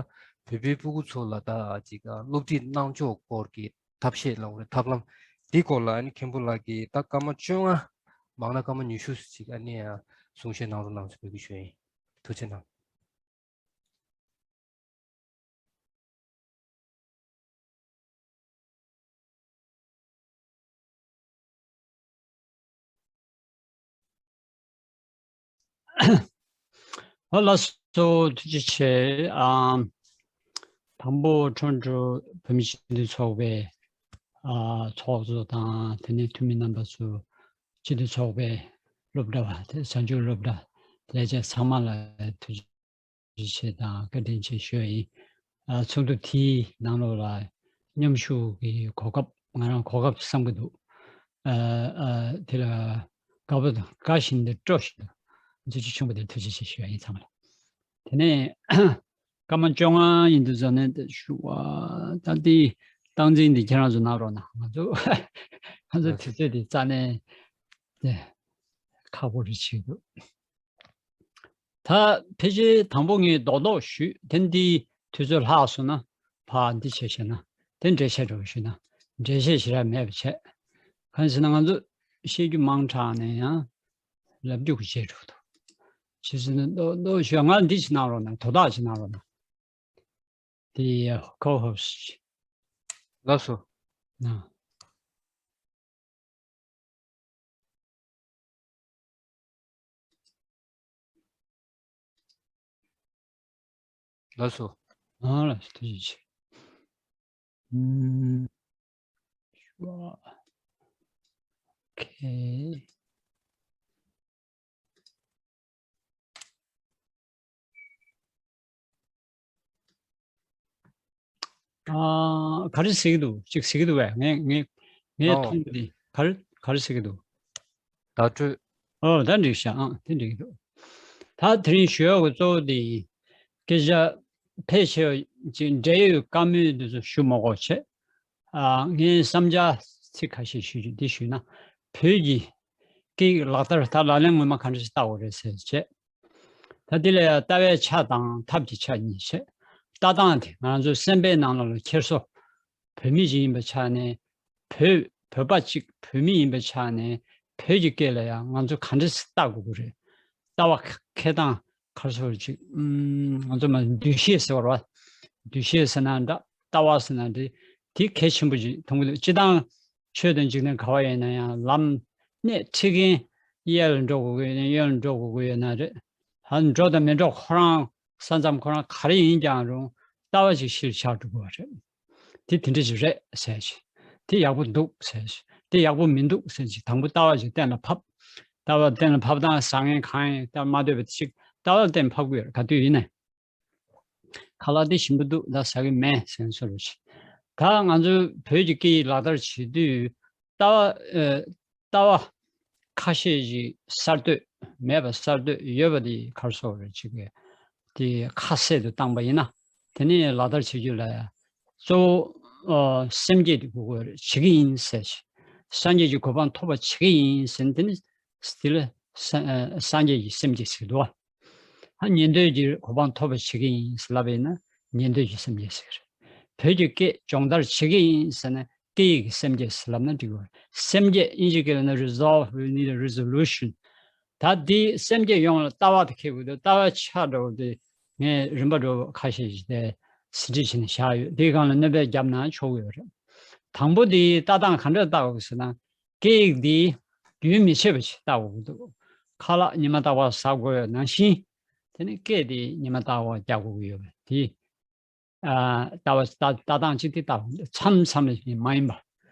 བོད་པའི་སྤུ་གུ་ཚོ་ལ་ད་ཅིག་ཨ་སློབ་ཁྲིད་གནང་ཕྱོགས་སྐོར་གྱི་ཐབས་ཤེས་ལབ་དགོས་རེད། ཐབས་ལམ་འདི་སྐོར་ལ་ཨ་ནི་མཁན་པོ་ལགས་ཀྱིས་ད་སྐར་མ་བཅོ་ལྔ་མང་ན་སྐར་མ་ཉི་ཤུ་ཅིག་ཨ་ནི་ཨ་གསུང་བཤད་གནང་རོགས་གནང་ཞེས་འབོད་སྐུལ་ཞུ་ཡིན། ཐུགས་རྗེ་གནང་། ཨ་ལགས་སོ། ཐུགས་རྗེ་ཆེ། ཨ་དང་པོ་ཁྲོན་ཀྲུའུ་བོད་མི་སྤྱི་འཐུས་ཚོགས་པའི་ཨ་ཚོགས་གཙོ་དང་དེ་ནས་འཐུས་མི་རྣམ་པ་ཚོ། སྤྱི་འཐུས་ཚོགས་པའི་སློབ་གྲྭ་བ་དེ་གཟའ་མཇུག་སློབ་གྲྭ་ལས་བྱེད་ཚང་མ་ལ་ཐུགས་རྗེ་ཆེ་དང་བཀའ་དྲིན་ཆེ་ཞུ་ཡ་ཡིན། ཨ་ཚོགས་འདུ་དེའི་ནང་ལོགས་ལ་མཉམ་ཞུགས་ཀྱི་གོ་སྐབས་ང་རང་གོ་སྐབས་བསམ་གྱི་འདུག་ཨ་ཨ་དེ་ལ་དགའ་པོ་དང་དགའ་བཞིན་དུ་སྤྲོ་བཞིན་དུ་མཛད་རྗེས་ཆེན་པོ་དེར་ཐུགས་རྗེ་ཆེ་ཞུ་ཡ་ཡིན་ཚང་མ་ལ། དེ་ནས་སྐར་མ་བཅོ་ལྔ་ཡིན་དུས་ཙམ་ནས་ཞུ་བ་ད་འདི་སྟངས་འཛིན་འདི་ཁྱེད་རང་ཚོ་གནང་རོགས་གནང་། ང་ཚོ་ང་ཚོ་དུས་ཚོད་འདི་རྩ་ནས་ཁག་པོ་རེད་བྱེད་འདུག་ད་ཕལ་ཆེར་དང་པོ་ངས་རྡོག་རྡོག་ཞུས། དེ་འདི་དུས་ཚོད་ལྷག་སོང་ན་ཕར་འདི་བྱས་བྱས་ན་དེ་འགྲེལ་བཤད་འགྲོ་ཞུས་ན་འགྲེལ་བཤད་ཞེ་དྲག་མེད་པ་བྱས། གང་ཟེར་ན་ང་ཚོ་བཤད་རྒྱུ་མང་དྲགས་ནས་ཡང་ལབ་རྒྱུ་གི་བརྗེད་འགྲོ་འདུག་བྱས་ཟིན་ན་ཏོག་ཏོག་ཞུ་ང་འདི་ཅིག་གནང་རོགས་གནང་། དོ་བདག་ཅིག་གནང་རོགས་གནང་། དེ་ཡ་ཁོ་ཧོབ་སི་ལགས་སོ། ན། ལགས་སོ། ཨ་ལགས་སོ། ཐུགས་རྗེ་ཆེ། ཨུམ། ཤུ་ཨ། ཁེ། ཨ། ག་རེ་ཟེར་གྱི་འདུག་ཅིག་ཟེར་གྱི་འདུག་བས། ངས་ངས་ངས་ཨོ། མཐོང་གི་འདི་ག་རེ་ག་རེ་ཟེར་གྱི་འདུག་བརྡ་སྤྲོད། ཨོ་ད་འགྲིག་ཤག་ཨང་དེ་འགྲིག་གི་འདུག་ད་དེ་རིང་ཞུ་ཡག་གི་གཙོ་བོ་དེ་ཡིན། སྐད་ཆ་ཕལ་ཆེ་བ་ཅིག་འབྲེལ་ཡོད་བཀའ་མོལ་འདི་ཚོ་ཞུ་མ་དགོས་བྱས། ཨ་ངའི་བསམ་འཆར་ཚིག་ཁ་ཤས་ཞུ་རྒྱུ་འདི་ཞུས་ན། བོད་ཀྱི་སྐད་ཡིག་ལག་བསྟར་ད་ལག་ལེན་ངོ་མ་ག་འདྲ་ཞིག་བསྟར་དགོས་རེད་ཟེར་བྱས། ད་འདི་ལ་ཡང་ལྟ་བའི་ཆ་དང་ཐབས་ཀྱི་ཆ་གཉིས་བྱས། ལྟ་སྟངས་དེ་ང་ཚོའི་སེམས་པའི་ནང་ལ་ལ་འཁྱེར་སོ། བོད་མི་ཞིག་ཡིན་པའི་ཆ་ནས་བོད་བོད་པ་གཅིག་བོད་མི་ཡིན་པའི་ཆ་ནས་བོད་ཀྱི་སྐད་ལ་ཡང་ང་ཚོ་ག་འདྲ་ཞིག་ལྟ་དགོས་ཀྱི་རེད། ལྟ་བ་འཁྱེར་སྟངས་ག་རེ་ཟེར་ཅིག་ཨུམ། ང་ཚོ་མ་འདུ་ཤེས་ཟེར་བ་རེད་བ། འདུ་ཤེས་ཟེར་ན་འདྲ། ལྟ་བ་ཟེར་ན་འདི་དེ་གལ་ཆེན་པོ་ཅིག་མཐོང་གི་འདུག་སྤྱིར་བཏང་ཆོས་དང་འཇིག་རྟེན་ག་བ་ཡིན་ན་ཡང་ལམ་སྣེ་ཁྲིད་མཁན་གཡས་ལ་འགྲོ་དགོས་ཀྱི་ཡོད་ན་གཡོན་ལ་འགྲོ་དགོས་ཀྱི་ཡོད་ན་རེད། ཧ་འགྲོ་དང་མི་འགྲོ་ཁོ་རང་ས་མཚམས་ཁོ་རང་ག་རེ་ཡིན་ཀྱང་རུང་ལྟ་བ་ཅིག་གཞིར་བཞག་འགྲོ་དགོས་པ་རེད། དེ་དེ་འདྲ་ཅིག་རེད་ཟེར་ཞིག་དེ་ཡག་པོ་འདུག་ཟེར་ཞིག་དེ་ཡག་པོ་མི་འདུག་ཟེར་ཞིག་དང་པོ་ལྟ་བ་ཅིག་གཏན་ལ་ཕབ། ལྟ་བ་གཏན་ལ་ཕབ་སྟངས་བཟང་ངན་གང་ཡིན་ལྟ་མ་འདོད་པ་ཅིག་ལྟ་བ་གཏན་ལ་ཕབ་དགོས་ཡོད་རེད། ག་དུས་ཡིན་ནའི། ཁ་ལག་འདི་ཞིམ་པོ་འདུག་ད་ཟ་གི་མེད་ཟེར་ནས་བཟོ་རོགས་བྱེད། ད་ང་ཚོ་བོད་ཀྱི་སྐད་ཡིག་ལག་བསྟར་བྱེད་དུས་ལྟ་བ་ཨ། ལྟ་བ་ཁ་ཤས་ཅིག་གསར་གཏོད་མེད་པ་གསར་གཏོད་ཡོད་པ་དེ་ག་རེ་ཟེར་དགོས་རེད། ཅིག་གི་དེ་ཁ་གསལ་དུ་བཏང་པ་ཡིན་ན་དེ་ནས་ལག་བསྟར་བྱེད་རྒྱུ་ལ་གཙོ་བོ་ཨ། སེམས་བསྐྱེད་དེ་དགོས་ཀྱི་རེད། བྱེད་ཀྱི་ཡིན་ཟེར་ཞིག་སངས་རྒྱས་ཀྱི་གོ་འཕང་ཐོབ་པ་བྱེད་ཀྱི་ཡིན་ཟེར་ནས་དེ་ནི་དེ་ལ་ས་ཨ། སངས་རྒྱས་ཀྱི་སེམས་བསྐྱེད་ཟེར་འདུག་བ། ཨ། ཉན་ཐོས་ཀྱི་གོ་འཕང་ཐོབ་པ་བྱེད་ཀྱི་ཡིན་ཟེར་ལབ་པ་ཡིན་ན་ཉན་ཐོས་ཀྱི་སེམས་བསྐྱེད་ཟེར་གྱི་རེད། བོད་ཀྱི་སྐད་སྦྱོང་བརྡར་བྱེད་ཀྱི་ཡིན་ཟེར་ན་སྐད་ཡིག་གི་སེམས་བསྐྱེད་ཟེར་ལབ་ན་འགྲིག་གི་རེད། སེམས་བསྐྱེད་དབྱིན་ཇི་སྐད་ལ་ན་resolve, we need a resolution. ད་འདི་སེམས་བསྐྱེད་ཡོང་བ་ལ་ལྟ་བ་དེ་འཁེལ་དགོས་འདུག་ལྟ་བ་ཆ་འདྲ་བོ་དེ་ངས་རིམ་པ་འདྲ་བོ་ཁ་ཤས་ཤིག་དེ་ཟིན་བྲིས་བྱས་ནས་བཞག་ཡོད། དེའི་སྒང་ལ་གནོན་པས་བརྒྱབ་ན་ཆོག་གི་ཡོད་རེད། དང་པོ་དེ་ལྟ་སྟངས་ག་འདྲ་ལྟ་དགོས་ཟེར་ན། སྐད་ཡིག་འདི་རྒྱུན་མི་ཆད་པ་ཞིག་ལྟ་དགོས་ཀྱི་འདུག་ཁ་ལག་ཉི་མ་རྟག་པར་ཟ་དགོས་ཡོད་ནང་བཞིན། དེ་ནི་སྐད་འདི་ཉི་མ་རྟག་པར་རྒྱག་དགོས་ཀྱི་ཡོད་པས་དེ། ཨ། ལྟ་བ་ལྟ་ལྟ་སྟངས་གཅིག་དེ་ལྟ་དགོས་འདུག་མཚམས་མཚམས་ལ་ཞིག་མ་ཡིན་པ།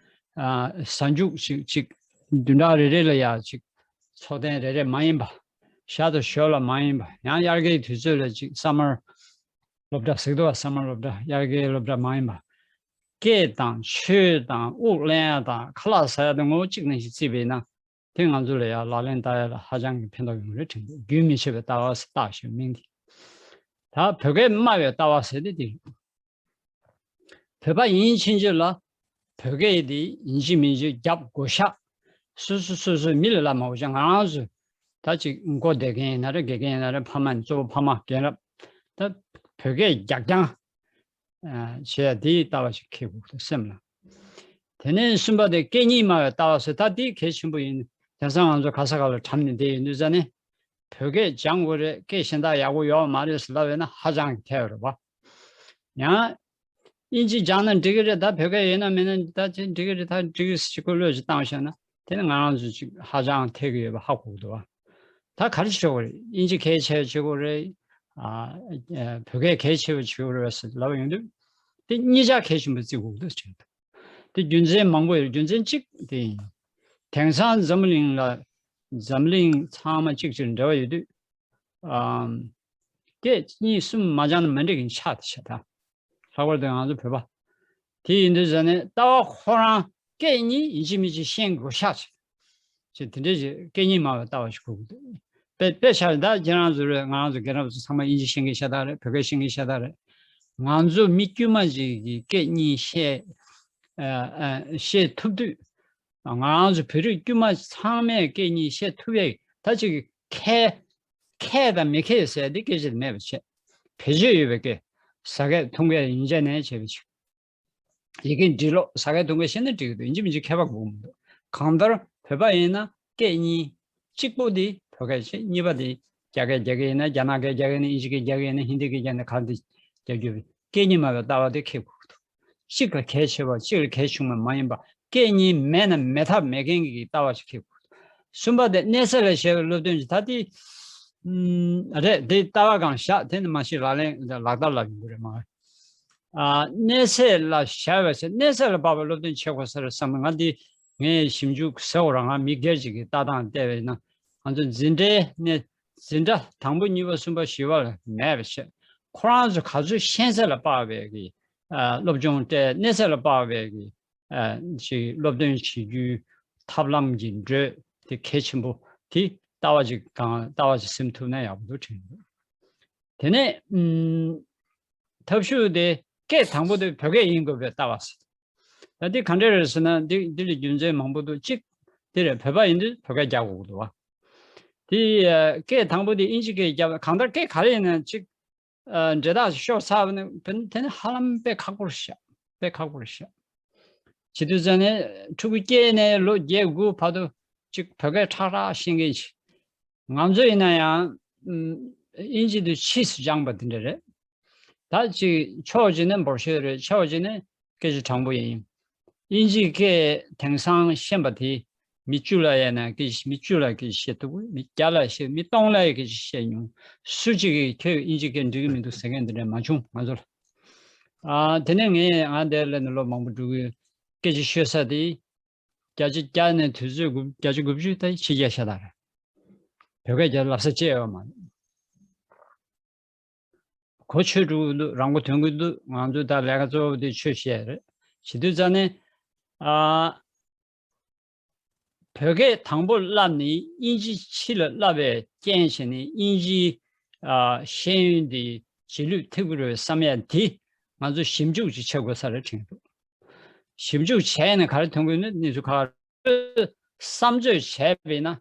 ཨ། གཟའ་མཇུག་ཅིག་ཅིག་བདུན་ཕྲག་རེ་རེ་ལ་ཡ་ཅིག་འཚོ་རྟེན་རེ་རེ་མ་ཡིན་པ། ཞག་དང་ཞོལ་ལ་མ་ཡིན་པ། ཡང་དབྱར་ཁའི་དུས་ཚོད་ལ་ཅིག་སམ་མར་སློབ་གྲྭ་ཟེར་གྱི་འདུག་བ། སམ་མར་སློབ་གྲྭ། དབྱར་ཁའི་སློབ་གྲྭ་མ་ཡིན་པ། སྐད་དང་ཆོས་དང་དབུགས་ལེན་ཡ་དང་ཁ་ལག་ཟ་ཡ་དེ་ངོ་བོ་གཅིག་ནང་བཞིན་བརྩིས་པ་ཡིན་ན། དེ་ང་ཚོ་ལ་ཡང་ལག་ལེན་བསྟར་ཡ་ལ་ཧ་ཅང་གི་ཕན་ཐོགས་ཡོང་གི་རེད་དྲན་འདུག་རྒྱུན་མི་ཆད་པའི་ལྟ་བ་ཟེར་བཏགས་ཞེས་མིང་དེ། ད་བོད་སྐད་སྨྲ་བའི་ལྟ་བ་ཟེར་དེ་དེ་རེད། བོད་པ་ཡིན་ཕྱིན་ཆད་ལ་བོད་སྐད་དེ་ཡིན་གཅིག་མིན་གཅིག་རྒྱབ་དགོས་ཤག་སོ་སོ་སོ་སོའི་མི་ལ་ལབ་མ་དགོས་ཤག་ང་རང་ཚོས་ད་ཅིག་མགོ་བདེ་མཁན་ཡིན་ན་རེད། དགེ་རྒན་ཡིན་ན་རེད། ཕ་མ་ཡིན་གཙོ་བོ་ཕ་མ་རྒན་རབས་ད་བོད་སྐད་རྒྱག་རྐྱང་ཨ། བྱས་དེའི་ལྟ་བ་ཞིག་འཁྱེར་དགོས་འདུག་སེམས་ལ། དེ་ནས་གསུམ་པ་དེ་སྐད་གཉིས་སྨྲ་བའི་ལྟ་བ་ཟེར། ད་དེ་གལ་ཆེན་པོ་ཡིན། དེང་སང་ང་ཚོ་ག་ས་ག་ལ་གྲམ་ནས་བསྡད་ཡོད་དུས་ཙ་ནས་བོད་སྐད་སྦྱང་དགོས་རེད། སྐད་གཞན་དག་ཡག་པོ་ཡོད་མ་རེད་ཟེར་ལབ་ཡོད་ན་ཧ་ཅང་གི་ཐལ་བ་རེད་བ། ཡང་དབྱིན་ཇི་སྦྱང་ན་འགྲིག་གི་རེད། ད་བོད་སྐད་ཡོད་ན་མེད་ན་ད་ཅི་འགྲིག་གི་རེད། ད་འགྲིག་གི་ཞིག་གོ་བློས་ཅིག་བཏང་བཞག་ན་དེ་ནི་ང་རང་ཚོ་ཅིག་ཧ་ཅང་ཐལ་གི་ཡོད་པ་ཧ་གོ་གི་འདུག་བ། ད་ག་རེ་བྱེད་དགོས་རེད། དབྱིན་ཇི་གལ་ཆེ་བྱེད་དགོས་རེད། ཨ། བོད་སྐད་གལ་ཆེ་བ་བྱེད་དགོས་རེད་ཟེར་ལབ་ཡོང་དུས་དེ་གཉིས་ཆ་གལ་ཆེན་པོ་བརྩི་དགོས་འདུག་ཅེས། དེ་རྒྱུ་མཚན་མང་པོ་ཡོད། རྒྱུ་མཚན་གཅིག་དེ་ཡིན། དེང་སང་འཛམ་བུ་གླིང་ལ་འཛམ་གླིང་ཚང་མ་གཅིག་གཅིག་འབྲེལ་བ་ཡོད་དུས། ཨམ། སྐད་གཉིས་གསུམ་མ་སྦྱངས་ན་མི་འགྲིག་གི་ཆགས་བསྡད་ཤག་ད་ལྷག་པར་དུ་ང་ཚོ་བོད་པ། དེ་ཡིན་དུས་ཙ་ནས་ལྟ་བ་ཁོ་རང་སྐད་གཉིས་ཡིན་གཅིག་མིན་གཅིག་ཤེས་དགོས་ཤག་ཅེས། ཅེས་དེ་འདྲའི་ཅིག་སྐད་གཉིས་སྨྲ་བའི་ལྟ་བ་ཞིག་དགོས་ཀྱི་འདུག་དཔེ་དཔེ་ཆ་ད་ཁྱེད་རང་ཚོ་རེད། ང་རང་ཚོ་རྒན་རབས་ཚོ་ཚང་མ་དབྱིན་ཇི་ཤེས་མཁན་ཤ་སྟག་རེད། བོད་སྐད་ཤེས་མཁན་ཤ་སྟག་རེད། ང་ཚོ་མི་དཀྱུས་མ་ཅིག་གིས་སྐད་གཉིས་བཤད་ཨ། ཨ། བཤད་ཐུབ་དུས། ང་རང་ཚོ་བོད་རིགས་དཀྱུས་མ་ཚང་མས་སྐད་གཉིས་བཤད་ཐུབ་ཡས་ད་ཅིག་མཁས། མཁས་དང་མི་མཁས་ཟེར་འདི་སྐད་ཆ་དེ་མེད་པ་བྱས། བེད་སྤྱོད་ཡོད་པའི་སྐད། ཟ་སྐད་འཐུང་སྐད་ཡིན་ཆ་ནས་བྱས་པ་ཅིག་ཡི་གེ་འབྲི་ཀློག་ཟ་སྐད་འཐུང་སྐད་ཤེས་ན་འགྲིག་གི་འདུག་ཡིན་གཅིག་མིན་གཅིག་ཁྱད་པར་དགོས་མི་འདུག་གང་ལྟར་བོད་པ་ཡིན་ན་སྐད་གཉིས། གཅིག་པོ་དེ་བོད་སྐད་བྱས། གཉིས་པ་དེ་རྒྱ་སྐད། རྒྱ་སྐད་ཡིན་ན་རྒྱ་ནག་སྐད། རྒྱ་སྐད་ཡིན་ན་དབྱིན་ཇི་སྐད། རྒྱ་སྐད་ཡིན་ན་ཧིན་དི་སྐད། རྒྱ་ནག་ག་རེ་དེ་རྒྱག་རྒྱུ་བས་སྐད་གཉིས་སྨྲ་བའི་ལྟ་བ་དེ་འཁྱེར་དགོས་ཀྱི་འདུག་གཅིག་ལ་གལ་ཆེ་བ་གཅིག་ལ་གལ་ཆུང་བ་མ་ཡིན་པ། སྐད་གཉིས་མེད་ན་མེད་ཐབས་མེད་མཁན་གྱི་ལྟ་བ་ཞིག་འཁྱེར་དགོས་ཀྱི་འདུག་གསུམ་པ་དེ་གནས་ཚད་ལ་བཞག་པའི་སློབ་སྟོན་གྱི་ད་དེ་ཨམ། རེད། དེ་ལྟ་བ་སྒང་བཞག་དེ་ནི་མ་གཞི་ལག་ལེན་ལག་བསྟར་ལ་ཡོང་གི་རེད་མ། ཨ། གནས་ཚད་ལ་བཞག་པའི་ཚེ་གནས་ཚད་ལ་དཔག་པའི་སློབ་སྟོན་བྱེད་དགོས་ས་རེད་བསམ། ང་འདི་ངས་ཞིབ་འཇུག་ཟེར་བ་རང་ང་མི་སྒེར་ཅིག་གི་ལྟ་སྟངས་བལྟས་པ་ཡིན་ན་ང་ཚོ་འཛིན་གྲྭའི་གནས། འཛིན་གྲྭ་དང་པོ་གཉིས་པ་གསུམ་པ་བཞི་པ་ལ་མེད་པ་བྱས། ཁོ་རང་ཚོ་ག་ཚོད་ཤེས་ཚད་ལ་དཔག་པའི་གི་ཨ། སློབ་སྦྱོང་སྤྲད། གནས་ཚད་ལ་དཔག་པའི་གི་ཨ། ཅིག་སློབ་སྟོན་བྱེད་རྒྱུའི་ཐབས་ལམ་གྱི་འགྲོས་དེ་གལ་ཆེན་པོ་དེ་ལྟ་བ་ཅིག་གང་ལྟ་བ་ཅིག་སེམས་ཐུབ་ན་ཡག་པོ་འདུག་དྲན་འདུག་དེ་ནས་ཨམ། ཐབས་ཤུགས་དེ་སྐད་དང་པོ་དེ་བོད་སྐད་ཡིན་དགོས་པའི་ལྟ་བ་ཟེར། ད་འདི་ག་འདྲ་རེད་ཟེར་ན་འདི་འདི་ལ་རྒྱུ་མཚན་མང་པོ་འདུག་གཅིག་འདི་རེད། བོད་པ་ཡིན་དུས་བོད་སྐད་རྒྱག་དགོས་ཀྱི་འདུག་བ། དེ་ཨ། སྐད་དང་པོ་དེ་དབྱིན་ཇི་སྐད་རྒྱབ། གང་ལྟར་སྐད་ག་རེ་ཡིན་ན་གཅིག་ཨ། འབྲེལ་ཐག་ཤོར་ཚར་བ་ནི་དེ་ནི་ཧ་ལམ་དཔེ་ཁག་པོ་རེད་ཤག་དཔེ་ཁག་པོ་རེད་ཤག་བྱེད་དུས་ཙ་ནས་ཕྲུ་གུ་སྐྱེས་ནས་ལོ་བརྒྱད་དགུ་བར་དུ་གཅིག་བོད་སྐད་ཁྲག་ཁྲག་ཤེས་མཁན་ཅིག་ང་ཚོ་ཡིན་ན་ཡང་ཨམ། དབྱིན་ཇི་དེ་ཕྱིས་སུ་སྦྱངས་པ་དེ་འདྲ་རེད། ད་ཅིག་ཕྱོགས་གཅིག་ནས་འབོར་ཤོས་རེད། ཕྱོགས་གཅིག་ནས་སྐད་ཆ་དྲང་པོ་ཡིན། དབྱིན་ཇིའི་སྐད་དེང་སང་ཤེས་པ་དེ་མི་བཅུ་ལ་ཡིན་ན་སྐད་མི་བཅུ་ལ་སྐད་ཆ་བཤད་ཐུབ་གི། མི་བརྒྱ་ལ་བཤད། མི་སྟོང་ལ་ཡི་སྐད་ཆ་བཤད་མྱོང་། སུ་གཅིག་གིས་ཁྱོད་དབྱིན་ཇིའི་སྐད་འགྲིག་གི་མི་འདུག་ཟེར་མཁན་འདི་འདྲ་མ་བྱུང་ང་ཚོ་ལ། ཨ་དེ་ནས་ངས་ང་འདིར་སླེབས་ནས་ལོ་མང་པོ་འགྲོ་གི་ཡོད། སྐད་ཆ་ཤོད་ས་དེ་བརྒྱ་ཆ་བརྒྱ་ནས་དུས་ཚོད་དགུ་བརྒྱ་ཆ་དགུ་བཅུ་ད་ཕྱི་རྒྱལ་ཤ་སྟག་རེད། བོད་སྐད་རྒྱག་ལབ་ས་བཅད་ཡོད་མ་རེད། གོ་ཆོད་འགྲོ་གི་འདུག་རང་མགོ་ཐོན་གི་འདུག་ང་ཚོ་ད་ལས་ཀ་གཙོ་བོ་དེ་ཆོས་བཤད་རེད། བྱེད་དུས་ཙང་ནས་ཨ། བོད་སྐད་དང་པོ་བསླབས་ནས་དབྱིན་ཇི་ཕྱི་ལ་བསླབས་པའི་རྐྱེན་བྱས་ནས་དབྱིན་ཇིའི་ཨ། ཤེས་ཡོན་དེ་རྗེས་ལུས་ཐེབས་ཀྱི་རེད་བསམ་ཡ་དེ་ང་ཚོ་ཞིབ་འཇུག་ཅིག་བྱེད་དགོས་ས་རེད་དྲན་འདུག་ཞིབ་འཇུག་བྱས་ནས་ག་རེ་ཐོན་གི་ཡོད་ན། གནས་ཚུལ་ཁག་བསམ་ཚོད་བྱས་པས་ན།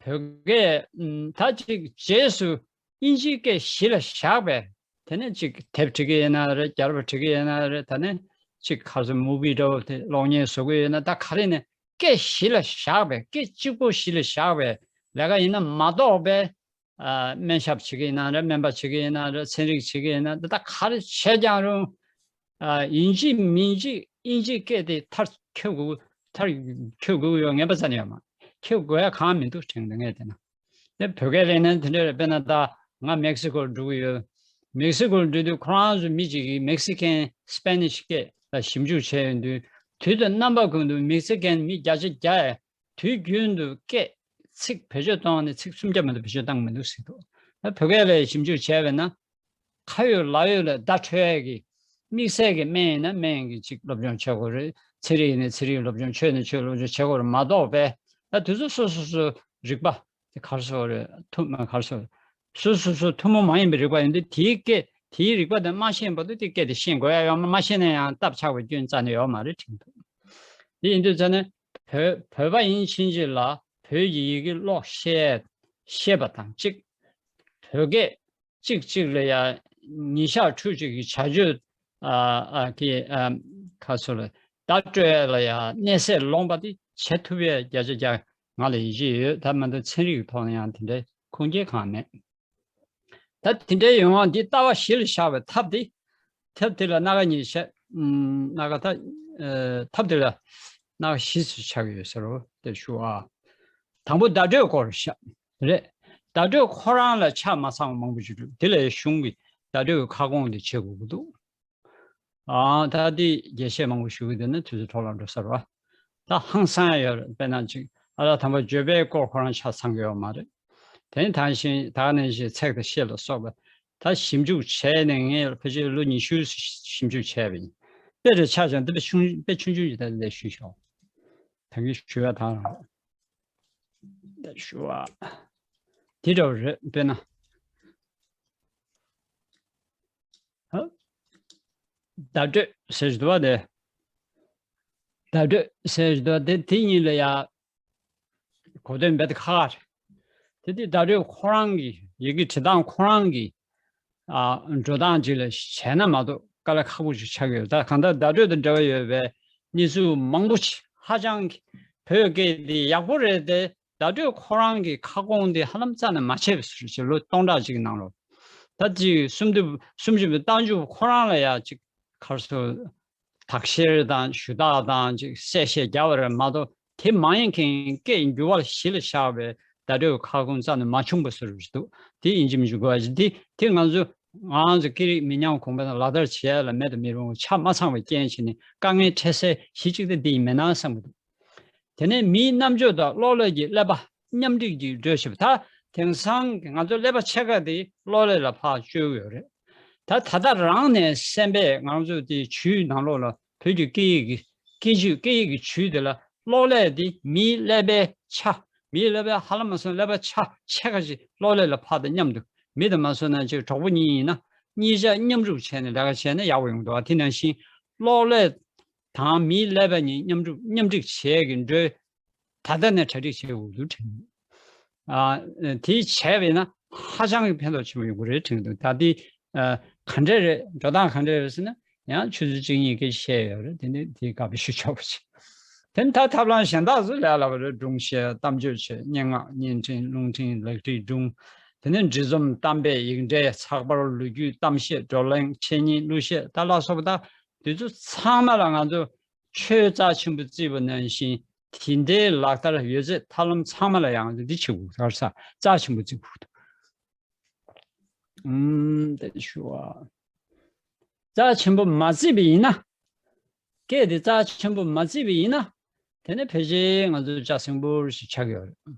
བོད་སྐད་ཨུམ་ད་ཅིག་རྗེས་སུ་དབྱིན་ཇིའི་སྐད་གཞི་ལ་བཞག་པས། དེ་ནས་ཅིག་དེབ་བྲི་གི་ཡིན་ན་རེད། རྒྱག་རེས་བྲི་གི་ཡིན་ན་རེད། ད་ནས་ཅིག་ག་རེ་ཟེར། མུ་བི་འདྲ་བོ་དེ་གློག་བརྙན་བཟོ་གི་ཡོད་ན། ད་ག་རེ་ནས་སྐད་གཞི་ལ་བཞག་པས། སྐད་གཅིག་པོ་གཞི་ལ་བཞག་པའི་ལས་ཀ་ཡིན་ན་མ་གཏོགས་པས། ཨ། སྨན་ཞབས་བྱེད་ཀྱི་ཡིན་ན་རེད། སྨན་པ་བྱེད་ཀྱི་ཡིན་ན་རེད། ཚན་རིག་བྱེད་ཀྱི་ཡིན་ན་རེད། ད་ག་རེ་བྱས་ཀྱང་རུང་། ཨ། ཡིན་གཅིག་མིན་གཅིག་དབྱིན་ཇིའི་སྐད་དེ་མཐར་འཁྱོལ་དགོས། མཐར་འཁྱོལ་དགོས་ཡོད་ངེས་པ་ཙམ་ཡོད་མ། འཁྱོལ་དགོས་ཡ་གང་མི་འདུག་དྲན་འདུག་ངས་བལྟས་ན། དེ་བོད་སྐད་ལས་ནས་དེ་འདྲ་རེད། དཔེར་ན་ད་ང་མེག་སི་ཀོར་འགྲོ་གི་ཡོད། མེག་སི་ཀོར་འགྲོ་དུས་ཁོ་རང་ཚོ་མི་གཅིག་གིས་མེག་སི་ཀན་སི་པེ་ནིཤ་སྐད་ལ་ཞིབ་འཇུག་བྱས་ཡོང་དུས། དུས་དང་རྣམ་པ་ཀུན་ཏུ་མེག་སི་ཀན་མི་བརྒྱ་ཆ་བརྒྱ་ཡ་དུས་རྒྱུན་དུ་སྐད་ཚིག་བེད་སྤྱོད་གཏོང་བ་ནི་ཚིག་སུམ་བརྒྱ་མ་གཏོགས་བེད་སྤྱོད་བཏང་མི་འདུག་ཟེར་འདུག་ད་བོད་སྐད་ལ་ཞིབ་འཇུག་བྱས་པས་ན། ཁ་ཡོད་ལག་ཡོད་ལ་བརྡ་འཕྲོད་ཡས་ཀྱི། དམིགས་བསལ་གྱི་སྨན་ཡིན་ན་སྨན་གྱི་ཅིག་སློབ་སྦྱོང་བྱེད་དགོས་རེད། ཚན་རིག་ཡིན་ན་ཚན་རིག་སློབ་སྦྱོང་། ཆོས་ན་ཆོས་སློབ་སྦྱོང་བྱེད་དགོས་རེད་མ་གཏོགས་པས། ད་དེ་ཚོ་སོ་སོ་སོ་རིག་པ་དེ་ག་རེ་ཟེར་དགོས་རེད། ཐུན་ག་རེ་ཟེར་དགོས་རེད། སོ་སོ་སོ་ཐུན་མོང་མ་ཡིན་པའི་རིག་པ་ཡིན་དུས། དེའི་སྐད་དེའི་རིག་པ་དེ་མ་ཤེས་བར་དུ་དེ་སྐད་དེ་ཤེས་དགོས་ཡ་ཡོད་མ། མ་ཤེས་ན་ཡང་སྟབས་ཆག་པའི་སྐྱོན་རྩ་ནས་ཡོད་མ་རེད་དྲན་འདུག་དེ་ཡིན་དུས་ཙང་ནས་བོད་བོད་པ་ཡིན་ཕྱིན་ཆད་ལ་བོད་ཀྱི་ཡི་གེ་ཀློག་ཤེས་ཤེས་པ་དང་གཅིག་བོད་སྐད་གཅིག་གཅིག་ལ་ཡ་ཉིན་ཞག་ཕྲུགས་གཅིག་གི་བྱ་སྤྱོད་ཨ་ཨ་གི་ཨ་ཁ་སོ་ལ་བརྡ་སྤྲོད་ཡ་ལ་ཡ་གནས་ཚད་ལོངས་པ་དེ་བྱེད་ཐུབ་ཡ་བརྒྱ་ཆ་བརྒྱ་ང་ལ་ཡིད་ཆེས་ཡོད། ད་མ་གཏོགས་ཚན་རིག་གི་ཐོག་ནས་ཡང་དེ་འདྲའི་ཁུངས་སྐྱེལ་གང་མེད། ད་དེ་འདྲའི་ཡོང་བ་འདི་ལྟ་བ་གཞི་ལ་བཞག་པའི་ཐབས་དེ། ཐབས་དེ་ལ་སྣ་ཁ་གཉིས་བཤད། ཨམ། སྣ་ཁ་ད། ཨ། ཐབས་དེ་ལ་སྣ་ཁ་བཞི་ཙམ་ཆགས་ཀྱི་ཡོད་ཟེར་རོ། དེ་ཞུ་ཨ། དང་པོ་བརྡ་སྤྲོད་སྐོར་བཤད་རེད། བརྡ་སྤྲོད་ཁོ་རང་ལ་ཆ་མ་ཚང་བ་མང་པོ་ཞིག་འདུག་དེ་ལ་གཞུང་གི་བརྡ་སྤྲོད་ཀྱི་ཁ་སྐོང་དེ་བྱེད་དགོས་ཀྱི་འདུག་ཨ། ད་དེ་རྒྱས་བཤད་མང་པོ་ཞུ་གི་འདུག་ན་དུས་ཚོད་འཕྲོ་བརླག་འགྲོ་ས་རེད་བ། ད་ཧང་སང་ཡ་ཡོད་རེད། དཔེར་ན་ཅིག་ཨ་ལ་དམ་པ་བརྗོད་པའི་སྐོར་ཁོ་རང་ཆ་ཚང་གི་ཡོད་མ་རེད། དེ་ནི་ད་བཞིན་ད་ནང་བཞིན་ཚེག་དང་ཤད་ལ་སོགས་པ་ད་ཞིབ་འཇུག་བྱས་ནས་ངས་ཕལ་ཆེར་ལོ་ཉི་ཤུ་ཞིབ་འཇུག་བྱས་པ་ཡིན། དཔེ་རེ་ཆ་བཞག་འདི་དཔེ་ཆུང་དཔེ་ཆུང་ཆུང་ཞིག་ད་ལས་ཞུས་ཤོག་ད་གིན་ཞུ་བ་དང་། ད་ཞུ་བ་དེ་འདྲ་བ་རེད། དཔེར་ན། ཧ། བརྡ་སྤྲོད་ཟེར་གྱི་འདུག་བ་དེ། བརྡ་སྤྲོད་ཟེར་གྱི་འདུག་བ་དེ། དེ་གཉིས་ལ་ཡ་གོ་དོན་རྦད་དེ་ཁག་ཁག་རེད། དེ་དེ་བརྡ་སྤྲོད་ཁོ་རང་གི་ཡི་གེ་འབྲི་སྟངས་ཁོ་རང་གི་ཨ། འགྲོ་སྟངས་ཅིག་ལ་བྱས་ན་མ་གཏོགས་དཀའ་ལས་ཁག་པོ་ཞིག་ཆགས་ཀྱི་ཡོད། ད་གང་ལྟར་བརྡ་སྤྲོད་དང་འབྲེལ་བ་ཡོད་པའི་གནས་ཚུལ་མང་པོ་ཞིག་ཧ་ཅང་གི་བོད་སྐད་འདི་ཡག་པོ་རེད་དེ། བརྡ་སྤྲོད་ཁོ་རང་གི་ཁ་སྐོང་འདི་ཧ་ལམ་རྩ་ནས་མ་བྱས་པའི་བཟོ་འདྲ་ཅིག་ལོ་སྟོང་ཕྲག་གཅིག་གི་ནང་ལོགས། ད་ཅིག་སུམ་ཅུ་སུམ་ཅུ་པའི་རྟགས་འཇུག་ཁོ་རང་ལ་ཡ་ཅིག་ག་རེ་ཟེར། དག་བཤེར་དང་ཞུ་དག་དང་ཅིག་གསལ་བཤད་རྒྱབ་པ་རེད་མ་གཏོགས། དེ་མ་ཡིན་མཁན་སྐད་འགྱུར་བ་གཞི་ལ་བཞག་པའི་བརྡ་སྤྲོད་ཁ་སྐོང་རྩ་ནས་མ་བྱུང་བ་བཟོ་འདྲ་ཞིག་འདུག་དེ་ཡིན་གཅིག་མིན་གཅིག་དགོས་པ་ཞིག་འདི་དེ་ང་ཚོ་ང་ཚོ་སྐད་རིགས་མི་ཉམས་གོང་འཕེལ་དང་ལག་བསྟར་བྱེད་ཡ་ལ་མེད་དུ་མི་རུང་བ་ཆ་མ་ཚང་བའི་རྐྱེན་བྱས་ནས་དཀའ་ངལ་འཕྲད་སའི་གཞི་གཅིག་དེ་འདི་ཡིན་མེད་ན་བསམ་གྱི་འདུག་དེ་ནས་མིའི་རྣམ་དཔྱོད་དང་གློག་ཀླད་ཀྱི་ཀླད་པ་མཉམ་འགྲིག་ཅིག་འགྲོས་ཞེས་པ། ད་དེང་སང་གི་ང་ཚོ་ཀླད་པ་ཕྱེད་ཀ་དེ་གློག་ཀླད་ལ་ཕར་བཅོལ་གྱི་ཡོད་རེད། ད་ད་ལྟ་རང་ནས་གསན་པས་ང་ཚོ་དེ་ཇུས་ནང་ལོགས་ལ་བོད་ཀྱི་སྐད་ཡིག་གི་སྐད་ཇུས་སྐད་ཡིག་གི་ཇུས་དེ་ལ་གློག་ཀླད་དེ་མིའི་ཀླད་པའི་ཆ། མིའི་ཀླད་པའི་ཧ་ལམ་མ་སོང་ཀླད་པ་ཆ་ཕྱེད་ཀ་ཅིག་གློག་ཀླད་ལ་ཕར་དང་མཉམ་དུ། མི་དང་མ་སོང་ན་ཅིག་གྲོགས་པོ་གཉིས་ཡིན་ན་གཉིས་ཆ་མཉམ་རུབ་བྱས་ནས་ལས་ཀ་བྱས་ན་ཡག་པོ་ཡོང་འདུག་བ། དེ་ནང་བཞིན་གློག་ཀླད་དང་མིའི་ཀླད་པ་གཉིས་མཉམ་རུབ་མཉམ་འགྲིག་བྱེད་ཀྱི་འགྲོས། ད་ལྟ་ནས་གྲ་སྒྲིག་བྱེད་དགོས་འདུག་དྲན། ཨ། དེ་བྱས་པས་ན་ཧ་ཅང་གི་ཕན་ཐོགས་ཆེན་པོ་ཡོང་གི་རེད་དྲན་འདུག་ད་དེ་ཨ། ག་འདྲ་རེད། འགྲོ་སྟངས་ག་འདྲ་རེད་ཟེར་ན། ཡང་ཆུ་ཚོད་གཅིག་གཉིས་སྐད་ཆ་བཤད་ཡོད་རེད། དེ་ནས་དེའི་སྐབས་ཞུ་ཆོག་པ་ཅིག་དེ་ནས་ད་ཐབས་ལམ་གཞན་དག་ཚོ་ལས་སླ་པོ་རེད། སྒྲུང་བཤད། གཏམ་བརྗོད་བྱེད། སྙན་ངག་བརྙན་འཕྲིན་རླུང་འཕྲིན་ལག་བྲིས་སྒྲུང་ དེ་ནས་འབྲི་རྩོམ་གཏམ་དཔེ་ཡིག་འབྲེལ་ཚགས་པར་ལོ་རྒྱུས་གཏམ་བཤད་བགྲོ་གླེང་འཆད་ཉན་གླུ་གཞས་ད་ལ་སོགས་པ་ད་དེ་ཚོ་ཚང་མ་ལ་ང་ཚོ་ཆོས་རྩ་ཆེན་པོ་བརྩིས་པ་ནང་བཞིན་དེ་འདྲའི་ལག་བསྟར་ཡོད་ཚད་ཐབས་ལམ་ཚང་མ་ལ་ཡང་ང་ཚོ་འདི་བྱེད་དགོས་ད་རྩ་ཆེན་པོ་བརྩི་དགོས་འདུག་ཨུམ། དེ་ཞུ་བ། རྩ་ཆེན་པོ་མ་བརྩིས་པ་ཡིན་ན། སྐད་དེ་རྩ་ཆེན་པོ་མ་བརྩིས་པ་ཡིན་ན། དེ་ནི་ཕལ་ཆེར་ང་ཚོ་ལྕགས་སྲིན་པོ་ཞིག་ཆགས་ཀྱི་ཡོད་རེད།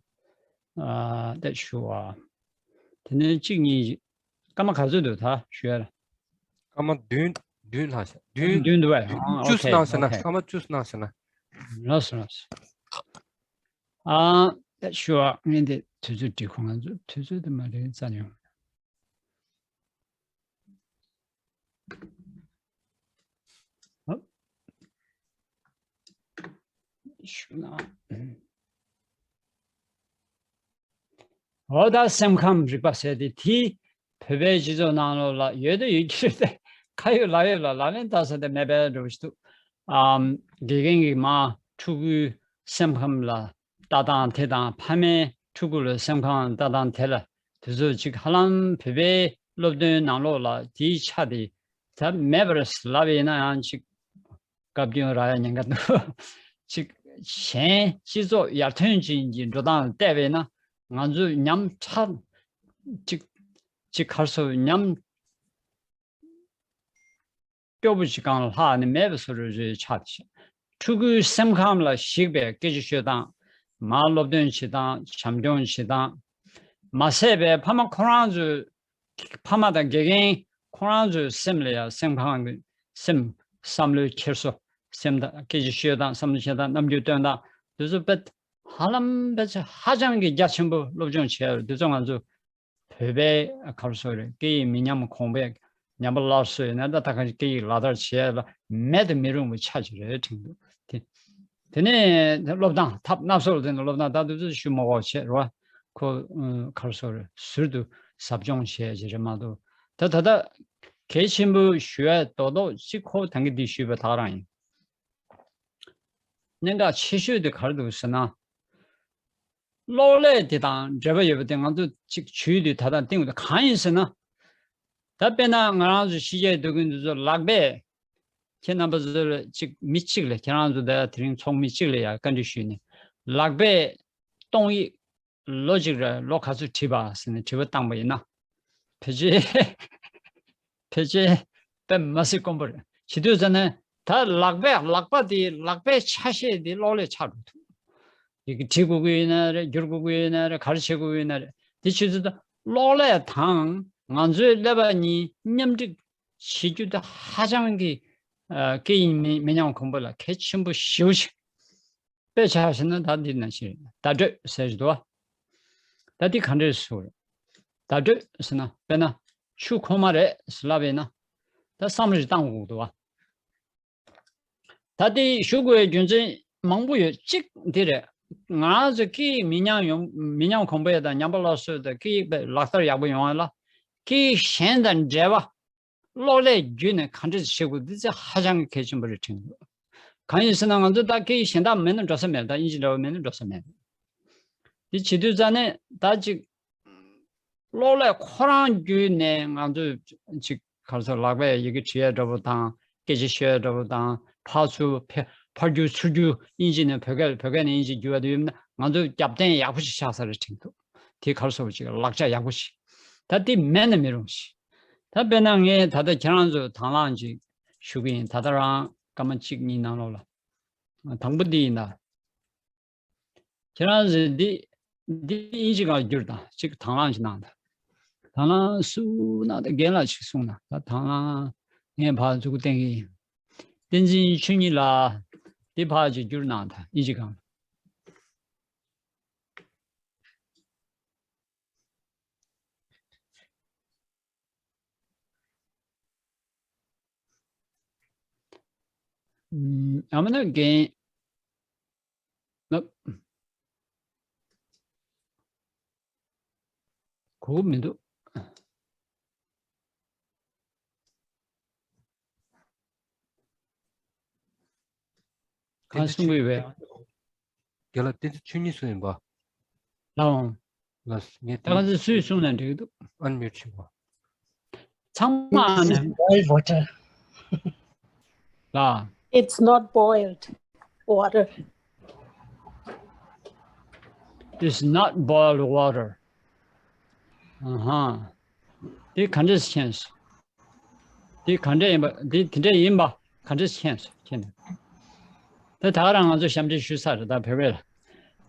ཨ། དེ་ཞུ་བ། དེ་ནི་གཅིག་གཉིས། སྐར་མ་ག་ཚོད་འདུག་ད་ཞུ་ཡ་ལ། སྐར་མ་བདུན། བདུན་ལྷག་ཤག་བདུན། བདུན་འདུག་བས། ཨ། བཅུ་ཨོ་ཙམ་གནང་ཟེར་ན། ཨོ་ཙམ། སྐར་མ་བཅུ་གནང་ཟེར་ན། ལགས་སོ་ལགས་སོ། ཨ། ཞུ་བ་ངས་འདི་དུས་ཚོད་འགྲིག་ཁོ་ང་ཚོ་དུས་ཚོད་དུ་མ་རེད་རྩ་ནས། ཞུ་ན། འོ་ད་སེམས་ཁམས་རིག་པ་ཟེར་དེ་དེ་བོད་པའི་སྤྱི་ཚོགས་ནང་ལོགས་ལ་ཡོད་དུ་ཡོད་ཀྱི་རེད་དེ། ཁ་ཡོད་ལག་ཡོད་ལ་ལག་ལེན་བསྟར་ས་དེ་མེད་པའི་འདྲ་བོ་ཞིག་འདུག་ཨམ། དགེ་རྒན་གྱིས་མ་ཕྲུ་གུའི་སེམས་ཁམས་ལ་ལྟ་སྟངས་དེ་དང་ཕ་མའི་ཕྲུ་གུ་ལ་སེམས་ཁམས་ལྟ་སྟངས་དེ་ལ་དེ་ཚོ་ཅིག་ཧ་ལམ་བོད་པའི་སློབ་སྟོན་ནང་ལོགས་ལ་དེའི་ཆ་དེ་ད་མེད་པར་ལབ་ཡིན་ན་ཡང་ཅིག་བཀའ་བཀྱོན་རག་ཡ་ཉེན་ཁ་འདུག་ཅིག་གཞན་སྤྱི་ཚོགས་ཡར་ཐོན་ཅན་གྱི་འགྲོ་སྟངས་ལ་བལྟས་པས་ན་ང་ཚོས་ཉམས་ཕྲ་ཅིག་ཅིག་ག་རེ་ཟེར་ཉམས་སྐྱོ་པོ་ཞིག་གང་ལྷག་ནི་མེད་པའི་བཟོ་འདྲ་རེ་ཆགས་ཤག་ཕྲུ་གུའི་སེམས་ཁམས་ལ་གཞིགས་པའི་སྐད་ཆ་ཤོད་སྟངས། མར་སློབ་སྟོན་བྱེད་སྟངས། བྱམས་སྐྱོང་བྱེད་སྟངས། མ་ཟད་པའི་ཕ་མ་ཁོ་རང་ཚོའི་ཕ་མ་དང་དགེ་རྒན་ཁོ་རང་ཚོའི་སེམས་ལ་ཡང་སེམས་ཁམས་ཀྱི་སེམས་བསམ་བློའི་འཁྱེར་སོ། སེམས་དང་སྐད་ཆ་ཤོད་སྟངས། བསམ་བློ་བཤད་སྟངས། རྣམ་འགྱུར་སྟོན་སྟངས། དེ་ཚོ་དཔེ་ཧ་ལམ་དཔེ་ཆ་ཧ་ཅང་གི་རྒྱ་ཆེན་པོ་སློབ་སྦྱོང་བྱས་ཡོད་རེད། དེ་ཚོ་ང་ཚོ་བོད་པའི་ག་རེ་ཟེར་རེད། སྐད་ཡིག་མི་ཉམས་གོང་འཕེལ་ཉམས་པ་སླར་གསོ་ཡིན་ན་ད་ད་ག་སྐད་ཡིག་ལག་བསྟར་བྱེད་ཡ་ལ་མེད་དུ་མི་རུང་བའི་ཆ་ཅིག་རེད་དྲན་འདུག་དེ་དེ་ནས་སློབ་སྟངས་ཐབས་སྣ་ཚོགས་ལ་བརྟེན་ནས་སློབ་སྟངས་ད་དུས་ཚོད་ཞུ་མ་དགོས་བྱས་རོ། ཁོ་ག་རེ་ཟེར་རེད། ཟུར་དུ་ཟབ་སྦྱོང་བྱས་ཡ་ཅིག་རེད་མ་གཏོགས། ད་ད་ལྟ་གལ་ཆེན་པོ་ཞུ་ཡ་རྡོག་རྡོག་གཅིག་ཁོ་ད་གིན་འདི་ཞུས་པ་ད་ག་རང་ཡིན། གནད་འགག་ཆེ་ཤོས་དེ་ག་རེ་འདུག་ཟེར་ན། གློག་ཀླད་དེ་དང་འབྲེལ་བ་ཡོད་པ་དེ་ང་ཚོ་ཅིག་ཇུས་དེ་ད་ལྟ་བཏིང་དགོས། གང་ཡིན་ཟེར་ན། ད་དཔེར་ན་ང་རང་ཚོ་ཕྱི་རྒྱལ་སྡོད་མཁན་དེ་ཚོ་ལག་པས་ཁྱེད་རྣམ་པ་ཚོ་ལ་ཅིག་མི་གཅིག་ལ་ཁྱེད་རང་ཚོ་ད་དེ་རིང་ཚོགས་མི་གཅིག་ལ་ཡ་བཀའ་འདྲི་ཞུས་ནས་ལག་པས་གཏོང་ཡིག་ལོ་གཅིག་རེ་ལོ་ག་ཚོད་བྲིས་པ་ཟེར་ནས་དྲི་བ་བཏང་པ་ཡིན་ན། ཕལ་ཆེར་ཕལ་ཆེར་དཔེ་མ་སྲིད་དཀོན་པོ་རེད། བྱེད་དུས་ཙ་ནས་ད་ལག་པས་ལག་པ་དེ་ལག་པའི་ཆ་ཤས་དེ་གློག་ཀླད་ཆགས་འགྲོ་ཐུབ། ཡི་གེ་བྲི་དགོས་ཀྱི་ཡོད་ན་རེད། བསྒྱུར་དགོས་ཀྱི་ཡོད་ན་རེད། ག་རེ་བྱེད་དགོས་ཀྱི་ཡོད་ན་རེད། དེ་བྱེད་དུས་ད་གློག་ཀླད་དང་ང་ཚོའི་ཀླད་པ་གཉིས་མཉམ་འབྲེལ་བྱེད་རྒྱུ་དེ་ཧ་ཅང་གི་ཨ། སྐད་ཡིག་མི་མི་ཉམས་གོང་འཕེལ་ལ་གལ་ཆེན་པོ་ཞེ་པོ་ཅིག་དཔེ་ཆ་བཞག་ན་ད་འདི་ནང་བཞིན་བརྡ་སྤྲོད་ཟེར་གྱི་འདུག་བ། ད་འདི་ག་འདྲས་ཟེར་དགོས་རེད། བརྡ་སྤྲོད་ཟེར་ན་དཔེར་ན་ཆུ་ཁོལ་མ་རེད་ཟེར་ལབ་ཡིན་ན། ད་བསམ་བློ་ཞིག་བཏང་དགོས་འདུག་བ། ད་འདི་ཞུ་དགོས་པའི་རྒྱུ་མཚན་མང་པོ་ཡོད། གཅིག་འདི་རེད། ང་རང་ཚོ་སྐད་ཡིག་མི་ཉམས་ཡོང་མི་ཉམས་གོང་འཕེལ་དང་ཉམས་པ་སླར་གསོ་དང་སྐད་ཡིག་དཔེ་ལག་བསྟར་ཡག་པོ་ཡོང་བ་ལ་སྐད་ཡིག་གཞན་དང་འབྲེལ་བ། གློག་ཀླད་བརྒྱུད་ནས་ག་འདྲས་བྱེད་དགོས་འདི་ཚོ་ཧ་ཅང་གི་གལ་ཆེན་པོ་རེད་དྲན་གྱི་འདུག་གང་ཡིན་ཟེར་ན་ང་ཚོ་ད་སྐད་ཡིག་གཞན་དག་མེད་ན་འགྲོ་ས་མེད། ད་དབྱིན་ཇི་འདྲ་བོ་མེད་ན་འགྲོ་ས་མེད། འདི་བྱེད་དུས་ཙ་ནས་ད་ཅིག་གློག་ཀླད་ཁོ་རང་བརྒྱུད་ནས་ང་ཚོས་ཅིག་ག་རེ་ཟེར་ལག་པས་ཡི་གེ་བྲིས་ཡ་འདྲ་བོ་དང་སྐད་ཆ་ཤོད་ཡ་འདྲ་བོ་དང་ཕར་ཚུར་ཕེ་ཕར་བསྒྱུར་ཚུར་བསྒྱུར་དབྱིན་ཇི་ནས་བོད་སྐད་བོད་སྐད་ནས་དབྱིན་ཇི་བསྒྱུར་བ་དེ་ཡོད་ན་ང་ཚོས་རྒྱབ་རྟེན་ཡག་པོ་ཞིག་ཆགས་ས་རེད་དྲན་གྱི་འདུག་དེ་ག་རེ་ཟེར་བ་ཅིག་ལག་ཆ་ཡག་པོ་ཞིག་ད་དེ་མེད་ན་མི་རུང་ཞིག་ད་དཔེར་ན་ངས་ད་ལྟ་ཁྱེད་རང་ཚོ་དང་བླངས་ཅིག་ཞུ་གི་ཡིན། ད་ལྟ་རང་སྐར་མ་གཅིག་གཉིས་ནང་ལོགས་ལ། དང་པོ་འདི་ཡིན་ད། ཁྱེད་རང་ཚོས་འདི་འདི་དབྱིན་ཇི་སྒང་བསྒྱུར་དང་ཅིག་དང་བླངས་ཅིག་གནང་དང་། དང་བླངས་སུ་གནང་དང་རྒན་ལགས་ཅིག་གསུངས་ན་ད་དང་བླངས་ངས་ཕར་མཛུབ་གུ་བསྟན་གི་ཡིན། བསྟན་འཛིན་ཆོས་ཉིད་ལགས་འདི་ཕར་ཅིག་བསྒྱུར་གནང་དང་དབྱིན་ཇི་སྒང་། ཨམ། ཡང་མིན་ན་རྒན། ལབ། གོ་གི་མི་འདུག་གང་གསུང་གི་ཡོད་པས། རྒན་ལགས་བསྟན་འཛིན་ཆོས་ཉིད་སུ་ཡིན་པ། ལགས་འོང་། ལགས་སོ། ངས་ད་ག་ཚོད་སུས་གསུངས་ན་འགྲིག་འདུག་ཨན་མིའུ་ཊི་བྱེད་དགོས། ཚང་མ་ཨ་ནི་ལ། It's not boiled water. It's not boiled water. ཨ་ཧ། འདི་ག་འདྲས་མཁྱེན་སོང་། འདི་ག་འདྲས་ཡིན་པ། འདི་དེ་འདྲས་ཡིན་པ་ག་འདྲས་མཁྱེན་སོང་། མཁྱེན་ནས། ད་ད་ག་རང་ང་ཚོ་ཞབས་འདྲེན་ཞུས་ཚར་རེད། ད་བོད་པས་ལ།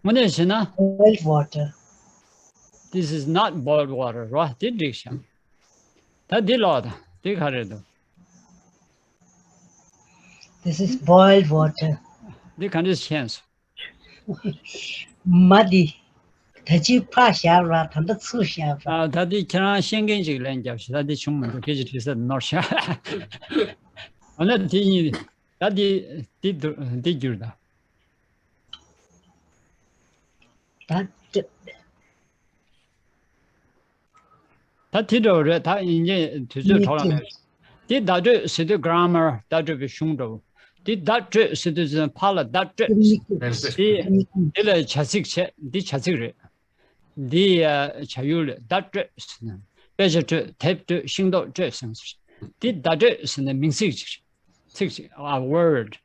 དངོས་གནས་བྱས་ན། Boiled water. This is not boiled water རོ། འདི་འགྲིག་ཤག་ད་འདི་ཀློག་དང་། འདི་ག་རེད་འདུག This is boiled water. འདི་ག་འདྲས་མཁྱེན་སོང་། མ་འདི་ད་ཅི་ཕར་བཞག་ར། ད་ལྟ་ཚུར་བཞག་ར། ཨ། ད་འདི་ཁྱེད་རང་ཤེས་མཁན་ཅིག་ལན་རྒྱབ་ཤིག་ད་འདི་བྱུང་མི་འདུག་སྐད་ཆ་དྲིས་ས་དེ་ནོར་ཤག་འོ་ན་དེ་ཡིན། ད་འདི་འདི་འདི་བསྒྱུར་དང་། ད་ད་དེ་འདྲ་བོ་རེད། ད་ཡིན་གྱི་དུས་ཚོད་འཕྲོ་བརླག་མེད། དེ་བརྡ་སྤྲོད་ཟེར་དུས་grammar བརྡ་སྤྲོད་པའི་གཞུང་འདྲ་བོ། དེ་བརྡ་སྤྲོད་ཟེར་དུས་ཕར་ལ་བརྡ་སྤྲོད། དེ་དེ་ལ་བྱ་ཚིག་བྱས། འདི་བྱ་ཚིག་རེད། འདི་ཡ་བྱ་ཡུལ་རེད། བརྡ་སྤྲོད་ཟེར་ན། དཔེ་ཆ་སྤྲོད། དེབ་སྤྲོད། ཤིང་ཏོག་སྤྲོད་ཟེར་ན། འདི་བརྡ་སྤྲོད་ཟེར་ན་མིང་ཚིག་ཅིག་རེད། ཚིག་ཅིག་ཨ། word།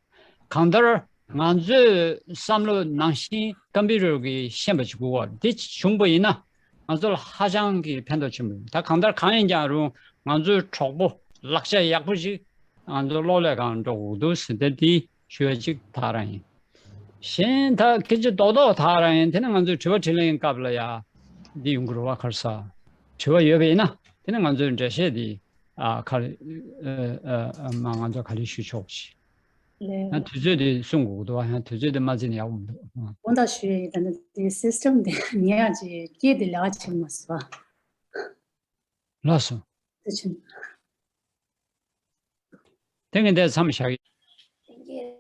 གང་ལྟར་ང་ཚོའི་བསམ་བློ་ནང་བཞིན་ཀམ་པུ་ཊར་གྱིས་ཤེས་པ་ཅིག་དགོས་པ། འདི་བྱུང་པ་ཡིན་ན་ང་ཚོ་ལ་ཧ་ཅང་གི་ཕན་ཐོགས་ཆེན་པོ་ཡོད། ད་གང་ལྟར་གང་ཡིན་ཀྱང་རུང་ང་ཚོའི་གྲོགས་པོ་ལག་ཆ་ཡག་པོ་ཞིག་ང་ཚོ་གློག་ཀླད་སྒང་འགྲོ་དགོས་འདུག་ཟེར་ཏེ་འདི་ཞུ་བ་ཅིག་ད་ག་རང་ཡིན། གཞན་ད་སྐད་ཆ་རྡོག་རྡོག་ད་ག་རང་ཡིན། དེ་ནི་ང་ཚོའི་དྲི་བ་དྲིས་ལན་སྐབས་ལ་ཡ་འདི་ཡོང་གི་རེད་བ། ག་རེ་ཟེར། དྲི་བ་ཡོད་པ་ཡིན་ན་དེ་ནི་ང་ཚོའི་འགྲེལ་བཤད་འདི་ཨ་ག་རེ་ཨ་ཨ་མ་ང་ཚོ་ག་རེ་ཞུ་ཆོག་ཅིག་ལས། ཡང་དུས་ཚོད་དེ་སྲུང་དགོས་འདུག་ཡང་དུས་ཚོད་དེ་མ་བརྩིས་ན་ཡག་པོ་མི་འདུག་དགོངས་དག་ཞུ་ཡས་ཡིན། ད་ནི་དེ་སིས་ཊམ་དེ་ཉེ་ཡ་ཅིག་སྐད་དེ་ལེགས་ཆེ་མ་སོང་། ལགས་སོ། དེ་ཕྱིན། དེ་ངས་འདིར་མཚམས་བཞག་ཡིན། ལྷན་རྒྱས་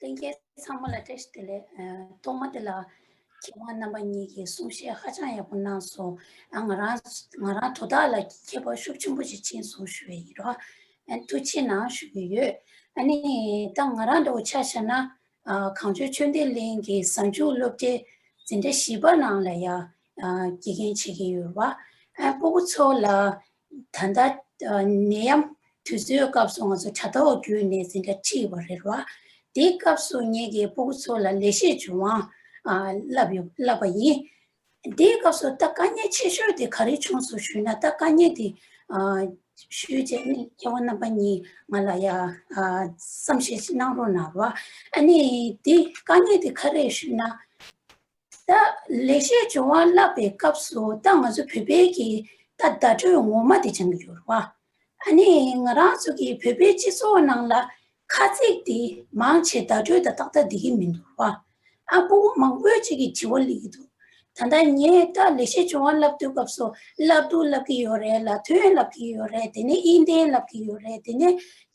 ལྷན་རྒྱས་ཚང་མ་ལ་བཀྲ་ཤིས་བདེ་ལེགས། ཨ། ཐོག་མ་དེ་ལ་མཁས་དབང་རྣམ་པ་གཉིས་ཀྱིས་གསུང་བཤད་ཧ་ཅང་ཡག་པོ་གནང་སོང་། ཨ། ང་རང་ང་རང་དོ་བདག་ལ་ཁྱད་པར་ཤུགས་ཆེན་པོ་ཞིག་ཕྱིན་སོང་ཞུ་བའི་ཡིན་རོགས། ཨ། ཐུགས་རྗེ་གནང་ཞུ་གི་ཡོད། ཨ་ནི་ད་ང་རང་འདྲ་བོ་ཆ་བཞག་ན། ཨ། གངས་ལྗོངས་ཆོས་ལྡན་གླིང་གི་གཟའ་མཇུག་སློབ་གྲྭའི་འཛིན་གྲྭ་བཞི་པ་ནང་ལ་ཡ། ཨ། དགེ་རྒན་བྱེད་ཀྱི་ཡོད་པ། ཨ། སྤུ་གུ་ཚོ་ལ་ད་ལྟ་ཨ་ནད་ཡམས་དུས་ཚོད་སྐབས་སུ་ང་ཚོ་དྲ་ཐོག་བརྒྱུད་ནས་འཛིན་གྲྭ་ཁྲིད་པ་རེད་བ། དེའི་སྐབས་སུ་ངེད་ཀྱིས་སྤུ་གུ་ཚོ་ལ་ལེགས་བཤད་ལྗོན་དབང་ཨ་བསླབས་ཡོད་བསླབས་པ་ཡིན། དེའི་སྐབས་སུ་ད་དཀའ་ངལ་ཆེ་ཤོས་དེ་ག་རེ་བྱུང་སོང་ཞུས་ན། ད་དཀའ་ངལ་དེ་ཨ་ཞུས་རྗེས་ནི་མཁས་དབང་རྣམ་པ་གཉིས་ང་ལ་ཡ་ཨ་བསམ་ཤེས་ཤིག་གནང་རོགས་གནང་རོགས། ཨ་ནི་དེ་དཀའ་ངལ་དེ་ག་རེ་ཞུས་ན། ད་ལེགས་བཤད་ལྗོན་དབང་བསླབ་པའི་སྐབས་སུ་ད་ང་ཚོ་བོད་པའི་གི་ད་བརྡ་སྤྲོད་ངོ་མ་དེ་སྦྱང་གི་ཡོད་རེད་བ། ཨ་ནི་ང་རང་ཚོ་གི་བོད་པའི་སྤྱི་ཚོགས་ནང་ལ་ཁ་ཚིག་དེ་མང་ཆེ་བརྡ་སྤྲོད་དང་ཏག་ཏག་བསྡད་ཀྱི་མི་འདུག་རེད་བ། ཨ། སྤུ་གུ་མང་པོས་ཅིག་གིས་དྲི་བ་སླེབས་ཀྱི་འདུག་ད་ལྟ་ངས་ད་ལེགས་བཤད་ལྗོན་དབང་བསླབ་དུས་སྐབས་སུ་བསླབ་འདུག་བསླབ་ཀྱི་ཡོད་རེད་ལ། ཐོན་བསླབ་ཀྱི་ཡོད་རེད། དེ་ནས་དབྱིན་ལྡན་བསླབ་ཀྱི་ཡོད་རེད། དེ་ནས་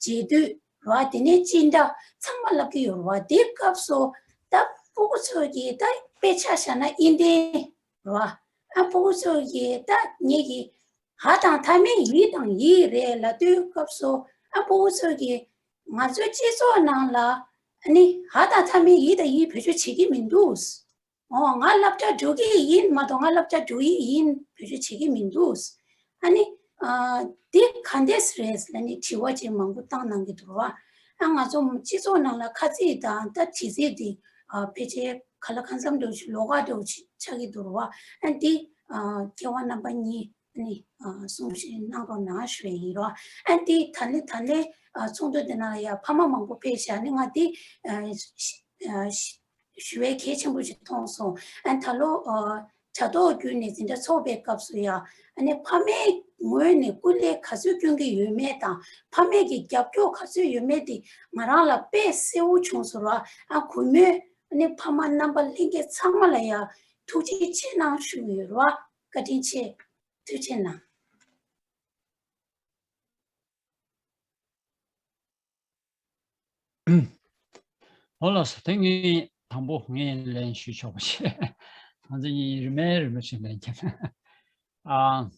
རྗེས་ཟློས། རེད་བ། དེ་ནས་སྤྱི་འདྲ་ཚང་མ་བསླབ་ཀྱི་ཡོད་རེད་བ། དེའི་སྐབས་སུ་ད་སྤུ་གུ་ཚོ་གིས་ད་དཔེ་ཆ་བཞག་ན་དབྱིན་ལྡན་རེད་བ། ཨ། སྤུ་གུ་ཚོ་གིས་ད་ངེད་ཀྱི་ཧ་དང་མཐའ་མེད་ཡི་དང་ཡི་རེད་ལབ་དུས་སྐབས་སུ། ཨ། སྤུ་གུ་ཚོ་གིས་ང་ཚོའི་སྤྱི་ཚོགས་ནང་ལ་ཨ་ནི་ཧ་དང་མཐའ་མེད་ཡི་དང་ཡི་བེད་སྤྱོད་བྱེད་ཀྱི་མི་འདུག་འོ། ང་སློབ་གྲྭ་འགྲོ་གི་ཡིན་མ་གཏོགས་ང་སློབ་གྲྭ་འགྲོ་ཡི་ཡིན་བེད་སྤྱོད་བྱེད་ཀྱི་མི་འདུག་ཨ་ནི་ཨ་འདི་ག་འདྲས་རེད་ལབ་ནས་དྲི་བ་ཅིག་མང་པོ་བཏང་གནང་གི་འདུག་རེད་བ། ཨ། ང་ཚོ་སྤྱི་ཚོགས་ནང་ལ་ཁ་ཚིག་དང་ད་དྲི་ཚིག་འདི་ཨ་ཕལ་ཆེར་ག་ལ་གང་འཚམ་འདྲ་བོ་ཞིག་ལོགས་ཀ་འདྲ་བོ་ཞིག་ཆགས་ཀྱི་འདུག་རེད་བ། ཨ། འདི་ཨ་མཁས་དབང་རྣམ་པ་གཉིས་ནས་ཨ་གསུང་བཤད་གནང་རོགས་གནང་ཞུ་ཡི་ཡིན་རེད་བ། ཨ། འདི་ད་ལན་ད་ལན་ཨ་ཚོགས་འདུ་འདི་ནང་ལ་ཡ་ཕ་མ་མང་པོ་ཕེབས་ཤག་ཨ་ནི་ང་འདི་ཨ་ཨ་ཞུ་བའི་གལ་ཆེན་པོ་ཞིག་མཐོང་སོང་། ཨ། ད་ལོ་ཨ་དྲ་ཐོག་བརྒྱུད་ནས་འཛིན་གྲྭ་འཚོགས་པའི་སྐབས་སུ་ཡང་ཨ་ནི་ཕ་མའི་ངོས་ནས་སྐུ་ལས་ག་ཚོད་སྐྱོན་གྱི་ཡོད་མེད་དང་། ཕ་མའི་གི་རྒྱབ་སྐྱོར་ག་ཚོད་ཡོད་མེད་དེ་ང་རང་ལ་དཔེ་གསལ་བོ་བྱུང་སོང་ར། ཨ། གུས་མོས་ཨ་ནི་ཕ་མ་རྣམ་པ་ལྷན་རྒྱས་ཚང་མ་ལ་ཡང་ཐུགས་རྗེ་ཆེ་གནང་ཞུ་གི་ཡོད་ར། བཀའ་དྲིན་ཆེ། ཐུགས་རྗེ་གནང་། འོ་ལགས་སོ། དེ་ངས་དང་པོ་ངས་ལན་ཞུས་ཆོག་པ་བྱས། ང་ཚོ་གཉིས་རིམ་པས་རིམ་པ་བྱས་ལན་རྒྱབ། ཨ།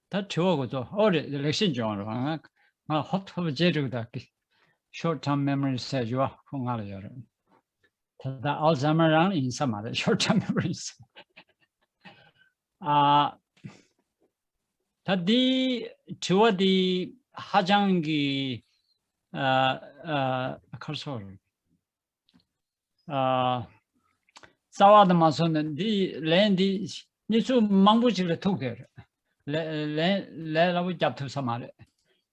ད་དྲི་བ་འགོ་ཚུགས། ཨོ་རེད། ལེགས་བཤད་ལྗོན་དབང་རེད་བ། ང་ང་ཧོབ་ཐོབ་རྗེས་འགྲིག་ད་གི། short term memory ཟེར་རྒྱུ་བ་ཁོ་ང་ལ་ཡོད་རེད། ད་ལྟ་ཨལ་ཛ་མར་རང་ཡིན་ས་མ་རེད། short term memory ཟེར། ཨ། ད་འདི་དྲི་བ་འདི་ཧ་ཅང་གི་ཨ་ཨ་ཁར་སོར། ཨ། རྩ་བ་དུ་མ་སོང་ན་འདི་ལན་འདི་གནས་ཚུལ་མང་པོ་ཅིག་ལ་ཐུག་དེ་རེད། ལན་ལན་ལན་སླ་པོ་རྒྱབ་ཐུབ་ས་མ་རེད།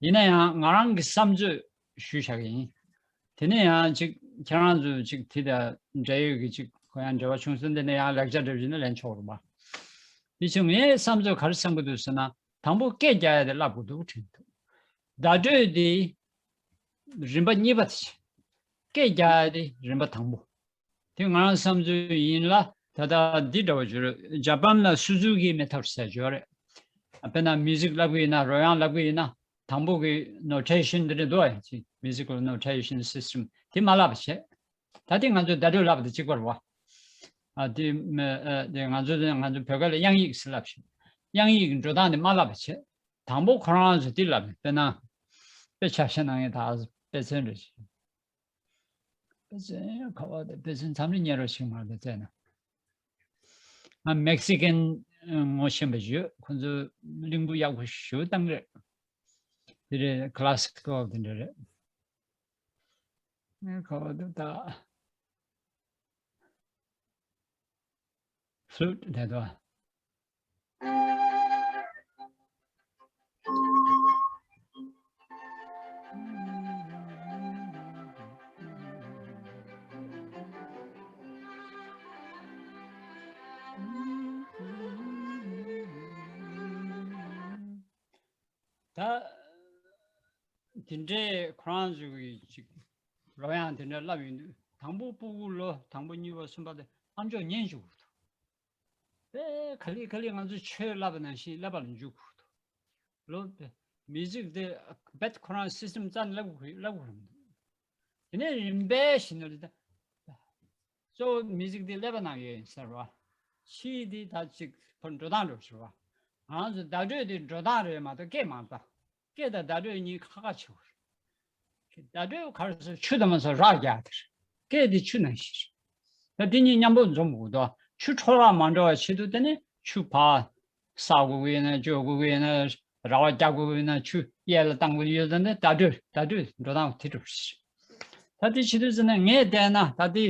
ཡིན་ན་ཡང་ང་རང་གི་བསམ་ཚོད་ཞུས་བཞག་གི་ཡིན། དེ་ནས་ཡང་ཅིག་ཁྱེད་རང་ཚོ་ཅིག་དེ་དང་འབྲེལ་ཡོད་ཀྱི་ཅིག་གོ་ཡང་འབྲེལ་བ་བྱུང་སོང་། དེ་ནས་ཡང་ལེགས་ཆ་འགྲེལ་བྱས་ན་ལན་ཆོག་རུ་བ། དེ་ཕྱིར་ངའི་བསམ་ཚོད་ག་རེ་བསམ་གྱི་འདུག་ཟེར་ན། དང་པོ་སྐད་རྒྱག་ཡ་དེ་བསླབ་དགོས་འདུག་དྲན་འདུག་བརྡ་སྤྲོད་དེ་རིམ་པ་གཉིས་པ་དེ་བྱས། སྐད་རྒྱག་ཡ་དེ་རིམ་པ་དང་པོ། དེ་ང་རང་བསམ་ཚུལ་ཡིན་ལ། ད་ལྟ་འདི་འདྲ་བ་བརྗོད་རོགས། ཇ་པན་ལ་སུ་ཛུ་ཀི་མེ་ཐོཌ་ཟེར་བརྗོད་རེད། དཔེར་ན་མིའུ་ཟིག་བསླབ་གི་ཡིན་ན། རོལ་དབྱངས་བསླབ་གི་ཡིན་ན། དང་པོ་གི་ནོ་ཊེ་ཤན་འདི་འདྲ་འདུག་ཨ། ཅིག་མིའུ་ཟི་ཀལ་ནོ་ཊེ་ཤན་སི་སི་ཊམ་དེ་མ་བསླབ་པ་བྱས། ད་དེ་ང་ཚོས་བརྡ་སྤྲོད་བསླབ་པ་དང་གཅིག་པ་རེད་བ། ཨ་དེ་མ་ཨ་དེ་ང་ཚོ་ང་ཚོ་བོད་སྐད་ལ་དབྱངས་ཡིག་ཟེར་བསླབ་བྱས། དབྱངས་ཡིག་གི་འགྲོ་སྟངས་དེ་མ་བསླབ་པ་བྱས། དང་པོ་ཁོ་རང་ཚོས་དེ་བསླབ་པ་ཡིན། དཔེར་ན། དཔེ་ཆ་བཤད་གནང་ཡས་ད་དཔེ་མཚོན་རེད། དཔེ་མཚོན་ག་བ་དེ་དཔེ་མཚོན་མཚམས་རེ་ཉན་རོགས་ཞིག་མ་རེད་བཙལ་ན། ང་མེག་སི་ཀན་ངོ་ཤེས་པ་ཡོད། ཁོ་ཚོ་གླིང་བུ་ཡག་པོ་ཞེ་པོ་བཏང་རེད། དེ་རེད། ཁ་ལ་སི་ཀལ་དེ་འདྲ་རེད། ངས་ག་བ་དེ་ད། ཕུ་ལུཊ་རེད་དོ། ད། དེ་འདྲའི་ཁོ་རང་ཚོ་གི་ཅིག་རོལ་དབྱངས་དེ་འདྲ་བསླབ་ཡོང་དུས། དང་པོ་ཕྲུ་གུ་ལོ་དང་པོ་གཉིས་པ་གསུམ་པ་དེ་ཨམ་ཅོག་ཉན་བཅུག་གི་འདུག་དཔེ་ག་ལེ་ག་ལེ་ང་ཚོ་ཆོས་བསླབ་པ་ནང་བཞིན་ཀླད་པ་ལ་འཇུག་གི་འདུག་ལོ་དཔེ་མིའུ་ཟིག་དེ་རྦད་ཁོ་རང་སི་སི་ཊམ་རྩ་ནས་བསླབ་དགོས་བསླབ་དགོས་རེད་འདུག་དེ་ནས་རིམ་པས་བཞིན་དུ་ད། གཙོ་བོ་མིའུ་ཟིག་དེ་ཀླད་པ་ནང་ཡོད་ཡིན་ཟེར་བ། ཕྱིའི་དེ་ད་ཅིག་ཕར་འགྲོ་སྟངས་འགྲོ་ཟེར་བ། ང་ཚོ་བརྡ་སྤྲོད་དེ་འགྲོ་སྟངས་རེད་མ་གཏོགས་སྐད་མ་རེད་ད། སྐད་དང་བརྡ་སྤྲོད་གཉིས་ཁ་ཁ་ཆེ་བ་རེད། བརྡ་སྤྲོད་ག་རེ་ཟེར། ཆུ་དང་མ་སོགས་རགས་རྒྱག་དེ་རེད། སྐད་དེ་ཆུ་ནང་བཞིན་རེད། ད་དེ་གཉིས་མཉམ་པོ་འཛོམས་དགོས་འདུག་ཆུ་འཕྲོ་བརླག་མ་འགྲོ་བ་ཆེད་དུ་དེ་ནས་ཆུ་ཕར་བསག་དགོས་ཀྱི་ཡོད་ན། གཅོད་དགོས་ཀྱི་ཡོད་ན། ར་བ་རྒྱག་དགོས་ཀྱི་ཡོད་ན། ཆུ་གཡས་ལ་བཏང་དགོས་ཀྱི་ཡོད་ན། བརྡ་སྤྲོད་བརྡ་སྤྲོད་འགྲོ་སྟངས་དེ་འགྲོ་རེད། ད་དེ་བྱེད་དུས་ཙམ་ན་ངས་བལྟས་ན། ད་དེ་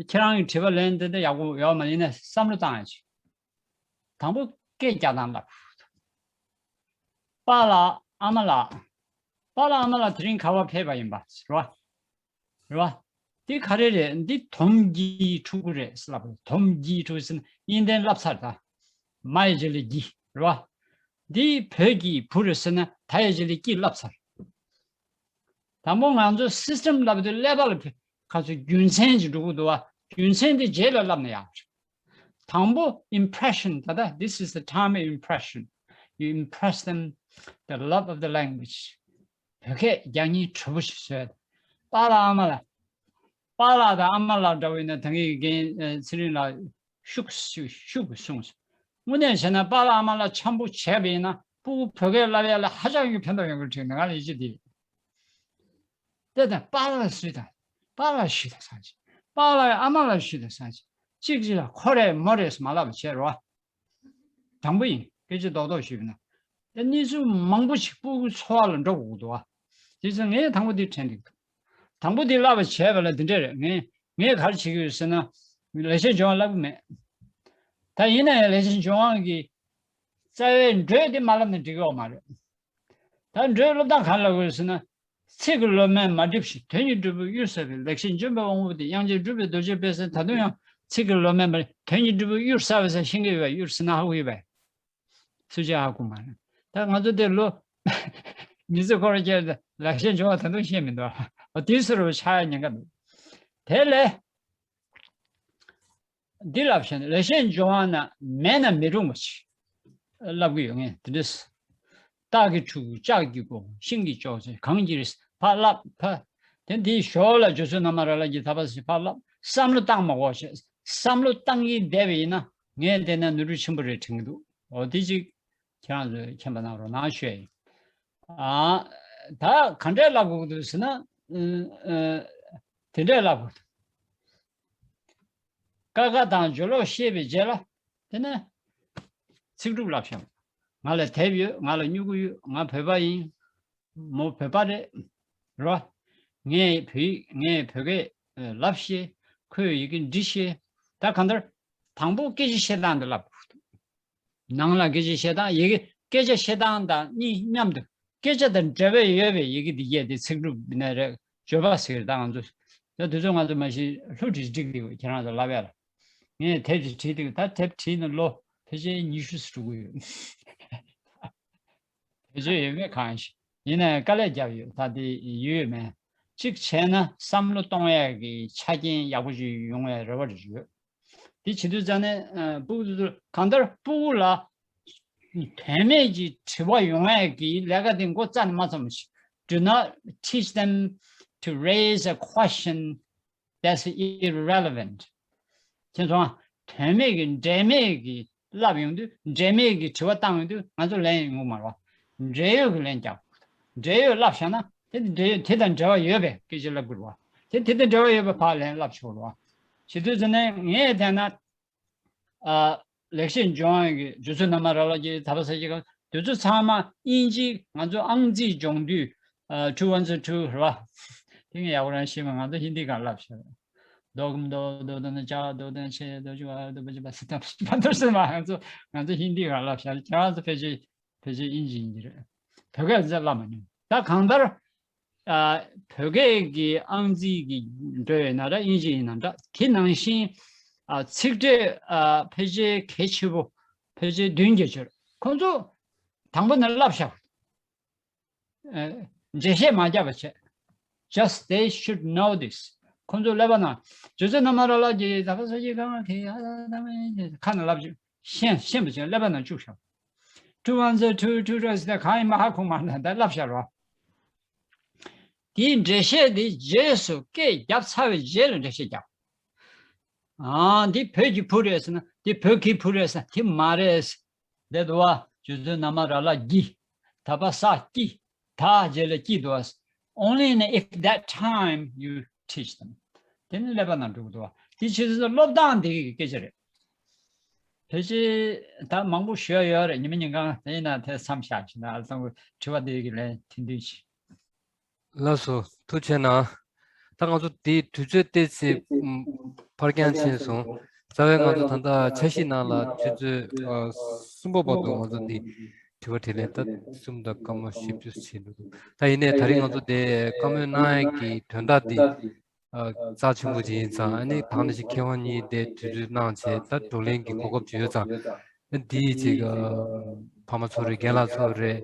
ཁྱེད་རང་གི་དྲི་བ་ལན་དེ་འདྲ་ཡག་པོ་ཡོད་མ་རེད། ཡིན་ན་བསམ་བློ་བཏང་ཡ་ཅིག་དང་པོ་སྐད་རྒྱག་སྟངས་ལབ། པཱ་ལགས། ཨ་མ་ལགས། པཱ་ལགས་ཨ་མ་ལགས་དེ་རིང་ག་པར་ཕེབས་པ་ཡིན་པ་རེད་བ། རེད་བ། འདི་ག་རེ་རེད། འདི་དོམ་གྱི་ཕྲུ་གུ་རེད་ལབ། དོམ་གྱི་ཕྲུ་གུ་ཟེར་ན་དབྱིན་ལྡན་བསླབ་ཚར། ད་མ་ཡི་རྗེས་ལ་གྱི་རེད་བ། འདི་བོད་ཀྱི་བུ་རེད་ཟེར་ན་ད་ཡི་རྗེས་ལ་ཀྱི་བསླབ་ཚར། དང་པོ་ང་ཚོ་སི་སི་ཊམ་ལབ་དུས་ཀླད་པ་ལ་ཁ་ཚོ་རྒྱུ་མཚན་ཅིག་འགྲོ་གི་འདུག་བ། རྒྱུ་མཚན་དེ་རྗེས་ལ་ལབ་ན་ཡག་རེད། དང་པོ་ཨིམ་པི་རེ་ཤན། ད་ལྟ་this is the time of impression. You impress them the love of the language. བོད་སྐད་རྒྱག་སྙིང་བྲོ་པོ་ཞིག་བཟོས། པཱ་ལགས་ཨ་མ་ལགས། པཱ་ལགས་དང་ཨ་མ་ལགས་འདྲ་བོ་ཡིན་ན་ད་གིན་རྒན་ཚེ་རིང་ལགས་ཤུགས་ཤུགས་ཤུགས་གསུངས་སོང་། དངོས་གནས་བྱས་ན་པཱ་ལགས་ཨ་མ་ལགས་འཆམ་པོ་བྱས་པ་ཡིན་ན་ཕྲུ་གུ་བོད་སྐད་བསླབ་ཡ་ལ་ཧ་ཅང་གི་ཕན་ཐོགས་ཡོང་གི་འདུག་དྲན་འདུག་ང་ལ་ཡིད་ཆེས་དེ། དེ་དང་པཱ་ལགས་ཞུས་དང་། པཱ་ལགས་ཞུས་དང་སང་ཅི། པཱ་ལགས་ཨ་མ་ལགས་ཞུས་དང་སང་ཅི། གཅིག་གཅིག་ལ་ཁོ་རེད་མོ་རེད་མ་ལབ་པ་བྱས་རོགས། དང་པོ་ཡིན། སྐད་ཆ་རྡོག་རྡོག་ཞུས་པ་ན། དེ་གནས་ཚུལ་མང་པོ་ཞིག་ཕྲུ་གུ་འཚོ་བ་ལ་འགྲོ་དགོས་འདུག་བ། དེ་ཚོ་ངས་དང་པོ་དེ་དྲན་འདུག་དང་པོ་དེ་བསླབ་པ་བྱས་པ་ལ་འདི་འདྲ་རེད། ངས་ངས་ག་རེ་བྱེད་ཀྱི་ཡོད་ཟེར་ན། ལེགས་བཤད་ལྗོན་དབང་བསླབ་ཀྱི་མེད། ད་ཡིན་ན་ཡང་ལེགས་བཤད་ལྗོན་དབང་གི་རྩ་བའི་འགྲོས་དེ་མ་བསླབ་ན་འགྲིག་གི་ཡོད་མ་རེད། ད་འགྲོས་སློབ་སྟངས་གང་ལ་དགོས་ཟེར་ན། ཚིག་གི་ལོ་མས་མ་བསྒྲིབས་ཤིང་། དོན་གྱི་འབྲས་བུ་གཡུར་ཟ་བའི། ལེགས་བཤད་ལྗོན་པའི་དབང་པོ་དེ། དབྱངས་ཅན་སྤྲུལ་པའི་རྡོ་རྗེ་དཔལ་ཟེར། ད་དུང་ཡང་ཚིག་གི་ལོ་མས་མ། དོན་གྱི་འབྲས་བུ་གཡུར་ཟ་བའི་ཟེར་ཤེས་ཀྱི་ཡོད་པས། གཡུར་ཟེར་ན་ཧ་གོ་ཡོད་པས། སུ་ཅི་ཧ་གོ་མ་རེད། ད་ང་ཚོ་དེ་ལོ་མི་ཚེ་འཁོར་བ་ལེགས་བཤད་ལྗོན་དབང་ད་དུང་ཤེས་མི་འདུག་འོ་དེ་ཟེར་བ་ཆགས་ཡ་ཉེན་ཁ་འདུག་དེ་ལས། འདི་ལབ་བྱས་ན་ལེགས་བཤད་ལྗོན་དབང་ན་མེད་ན་མི་རུང་བ་ཞིག་ལབ་ཀྱི་ཡོད། ངས་དེ་འདྲས། སྟག་གི་ཕྲུ་གུ་ལྕགས་ཀྱི་མགོ། ཤིང་གི་ཅོག་ཙེ་གངས་ཀྱི་རི། ཕར་བསླབ་ཕར། དེ་འདིའི་ཞོར་ལ་རྗེ་བཙུན་ན་མ་ར་ལ་གྱི་ཐར་པ་ཞིག་ཕར་བསླབ། བསམ་བློ་བཏང་མ་དགོས་ཞེས། བསམ་བློ་བཏང་གིན་བསྡད་པ་ཡིན་ན་ངས་བལྟས་ན་ནོར་འཁྲུལ་ཆེན་པོ་རེད་དྲན་གྱི་འདུག་འོ་དེ་ཅིག་ཁྱེད་རང་ཚོས་མཁྱེན་པ་གནང་རོགས་གནང་ཞུ་ཡ་ཡིན། ཨ། ད་ག་འདྲས་ལབ་དགོས་ཀྱི་འདུག་ཟེར་ན། ཨ། ཨ། དེ་འདྲས་ལབ་དགོས་འདུག་ཀ་ཁ་དང་སྦྱོར་ཀློག་ཤེས་པའི་རྗེས་ལ། དེ་ནས་ ཚིག་གྲུབ་བསླབ་བཞག་ང་ལ་དེབ་ཡོད། ང་ལ་སྨྱུ་གུ་ཡོད། ང་བོད་པ་ཡིན། མོ་བོད་པ་རེད། རོ། ངས་བོད་ཡིག་ངས་བོད་སྐད་ལབ་ཤེས། ཁོས་ཡི་གེ་འབྲི་ཤེས། ད་གང་ལྟར་དང་པོ་སྐད་ཆ་བཤད་སྟངས་དེ་བསླབ་དགོས་འདུག་ནང་ལ་སྐད་ཆ་བཤད་སྟངས། ཡི་གེ་སྐད་ཆ་བཤད་སྟངས་དང་གཉིས་མཉམ་དུ། སྐད་ཆ་དང་འབྲེལ་བའི་ཡོད་པའི་ཡི་གེ་འདི་གས་དེ་ཚིག་གྲུབ་ནས་རེད། བརྗོད་པ་ཟེར། ད་ང་ཚོ་ད་དུས་ཚོད་ང་ཚོ་མ་གཞི་ལྷུ་བྲིས་བསྒྲིགས་འདུག་ཁྱེད་རང་ཚོ་ལབ་ཡ་ལ། ངས་དེབ་དེ་བྲིས་འདུག་ད་དེབ་བྲིས་ནས་ལོ་ཕལ་ཆེར་ཉི་ཤུ་ཙམ་འགྲོ་གི་ཡོད། བེད་སྤྱོད་ཡོད་མེད་གང་ཞིག་ཡིན་ནའི་དཀའ་ལས་རྒྱབ་ཡོད། ད་དེ་ཡོད་མེད་གཅིག་བྱས་ན་བསམ་བློ་གཏོང་ཡས་ཀྱི་ཆ་རྐྱེན་ཡག་པོ་ཞིག་ཡོང་བའི་རེ་བ་ཡོད། དེ་བྱེད་དུས་ཙང་ནས་ཨ་སྤུ་གུ་ཚོ་གང་ལྟར་སྤུ་གུ་ལ་དོན་མེད་ཀྱི་དྲི་བ་ཡོང་ཡས་ཀྱི་ལས་ཀ་དེ་འགོ་རྩ་ནས་མ་ཚོམས་ཤིག Do not teach them to raise a question that's irrelevant. མཁྱེན་སོང་ང་། དོན་མེད་ཀྱི་འབྲེལ་མེད་ཀྱི་བསླབ་ཡོང་དུས། འབྲེལ་མེད་ཀྱི་དྲི་བ་བཏང་ཡོང་དུས་ང་ཚོ་ལན་ཡོང་གི་མ་རེད་བ། འབྲེལ་ཡོད་ཀྱི་ལན་རྒྱག་འབྲེལ་ཡོད་བསླབ་བཞག་ན་དེ་འབྲེལ་ཡོད་དེ་དང་འབྲེལ་བ་ཡོད་པའི་སྐད་ཆ་བསླབ་དགོས་རེད་བ། དེ་དེ་དང་འབྲེལ་བ་ཡོད་པའི་ཕར་ལན་བསླབ་ཆོག་རེད་བ། བྱེད་དུས་ཙམ་ནས་ངས་བལྟས་ན། ཨ། ལེགས་བཤད་ལྗོན་དབང་གི་རྗེ་བཙུན་ན་མ་ར་ལ་གི་ད་བ་ས་ཀྱི་སྐབས་དེ་ཚོ་ཚང་མ་དབྱིན་ཇི། ང་ཚོ་ཨང་རྩིས་སྦྱོང་དུས། ཨ། two one zero two རེད་བ། དེ་ངས་ཡག་པོ་རང་ཤེས་མ། ང་ཚོ་ཧིན་དི་སྒང་བསླབ་བཞག་རྡོ་གམ་རྡོ། རྡོ་དང་ནི་ལྕགས། རྡོ་དང་ཆེ། རྡོ་ཆུ་བ། རྡོ་པ་ཆུ་བ་སི་ཏམ་པ་དོ་སི་མ། ང་ཚོ་ང་ཚོ་ཧིན་དི་སྒང་བསླབ་བཞག་ཁྱེད་རང་ཚོ་ཕལ་ཆེར་ཕལ་ཆེར་དབྱིན་ཇི་ཡིན་གྱི་རེད། བོད་སྐད་ཟེར་བསླབ་མ་མྱོང་། ད་གང་ལྟར། ཨ། བོད་སྐད་ཀྱི་ཨང་རྩིས་ཀྱི་འགྲོ་ཡོད་ན་འདྲ། དབྱིན་ཇི་ཡིན་ན་འདྲ། དེ་ནང་བཞིན། ཨ། ཚིག་ཕྲད། ཨ། ཕལ་ཆེར་གལ་ཆེ་པོ་ཕལ་ཆེར་བདུན་བརྒྱད་ཅིག་ཡོད། ཁོང་ཚོ་དང་པོ་ནས་བསླབ་བཞག་ཨ། འགྲེལ་བཤད་མ་རྒྱབ་པ་བྱས། Just they should know this. ཁོང་ཚོ་ཀླད་པ་ནང་རྗེ་བཙུན་ན་མ་ར་ལ་གི་ད་བ་ས་ཀྱི་སྐབས་ཁ་ནས་བསླབ་བྱས། ཤེས་ཤེས་པ་བྱས་ཀླད་པ་ནང་བཅུག་བཞག two one zero two two ཟེར་ད་གང་ཡིན་མ་ཧ་གོ་མ་ད་ད་བསླབ་བཞག་རོགས། དེའི་འགྲེལ་བཤད་དེ་རྗེས་སུ་སྐད་བརྒྱབ་ཚར་བའི་རྗེས་ལ་འགྲེལ་བཤད་རྒྱབ། ཨ། འདི་བོད་ཀྱི་བུ་རེད་ཟེར་ན་འདི་བོད་ཀྱི་བུ་རེད་ཟེར་ན་དེ་མ་རེད། འདི་འདུག་བ། རྗེ་བཙུན་ན་མ་ར་ལ་གི། ད་བ་ས་ཀྱི། ད་རྗེས་ལ་ཀྱི་འདུག་བ། Only in if that time you teach them. དེ་ནི་ཀླད་པ་ནང་འགྲོ་གི་འདུག་བ། དེ་ཆོས་ཚོ་སློབ་སྟངས་དེ་གི་སྐད་ཆ་རེད། ཕལ་ཆེར་ད་མང་པོ་ཞུ་ཡ་ཡོད་རེད། ཉི་མ་ཉིན་གང་དེ་ཡིན་ན་དེ་མཚམས་བཞག་བྱས་ན་ཨ་ལ་ཚང་གི་དྲི་བ་དེ་གི་ལན་ཐེངས་བདུན་བྱས། ལགས་སོ། ཐུགས་རྗེ་གནང་། ད་ང་ཚོ་དེའི་དུས་ཚོད་ཏོག་ཙམ་ཕར་འགྱངས་ཕྱིན་སོང་། རྩ་བའི་ང་ཚོ་ད་ལྟ་འཆར་གཞི་ནང་ལ་ཆུ་ཚོད་ཨ་གསུམ་པ་བར་དུ་ང་ཚོ་འདི་དྲི་བ་དྲིས་ལན་ད་གསུམ་དང་སྐར་མ་བཞི་བཅུ་ཕྱིན་འདུག་ད་ཡིན་ནའི་ད་རིང་ང་ཚོ་དེ་བཀའ་མོལ་གནང་ཡས་ཀྱི་དོན་དག་འདི་ཨ་རྩ་ཆེན་པོ་ཅིག་ཡིན་ཙང་། ཨ་ནི་ད་ནང་བཞིན་མཁས་དབང་གཉིས་དེ་དུས་ཚོད་གནང་བྱས་ད་བགྲོ་གླེང་གི་གོ་སྐབས་ཅིག་ཡོད་ཙང་། ཨ་འདི་ཅིག་ཨ་ཕ་མ་ཚོ་རེད། རྒན་ལགས་ཚོ་རེད།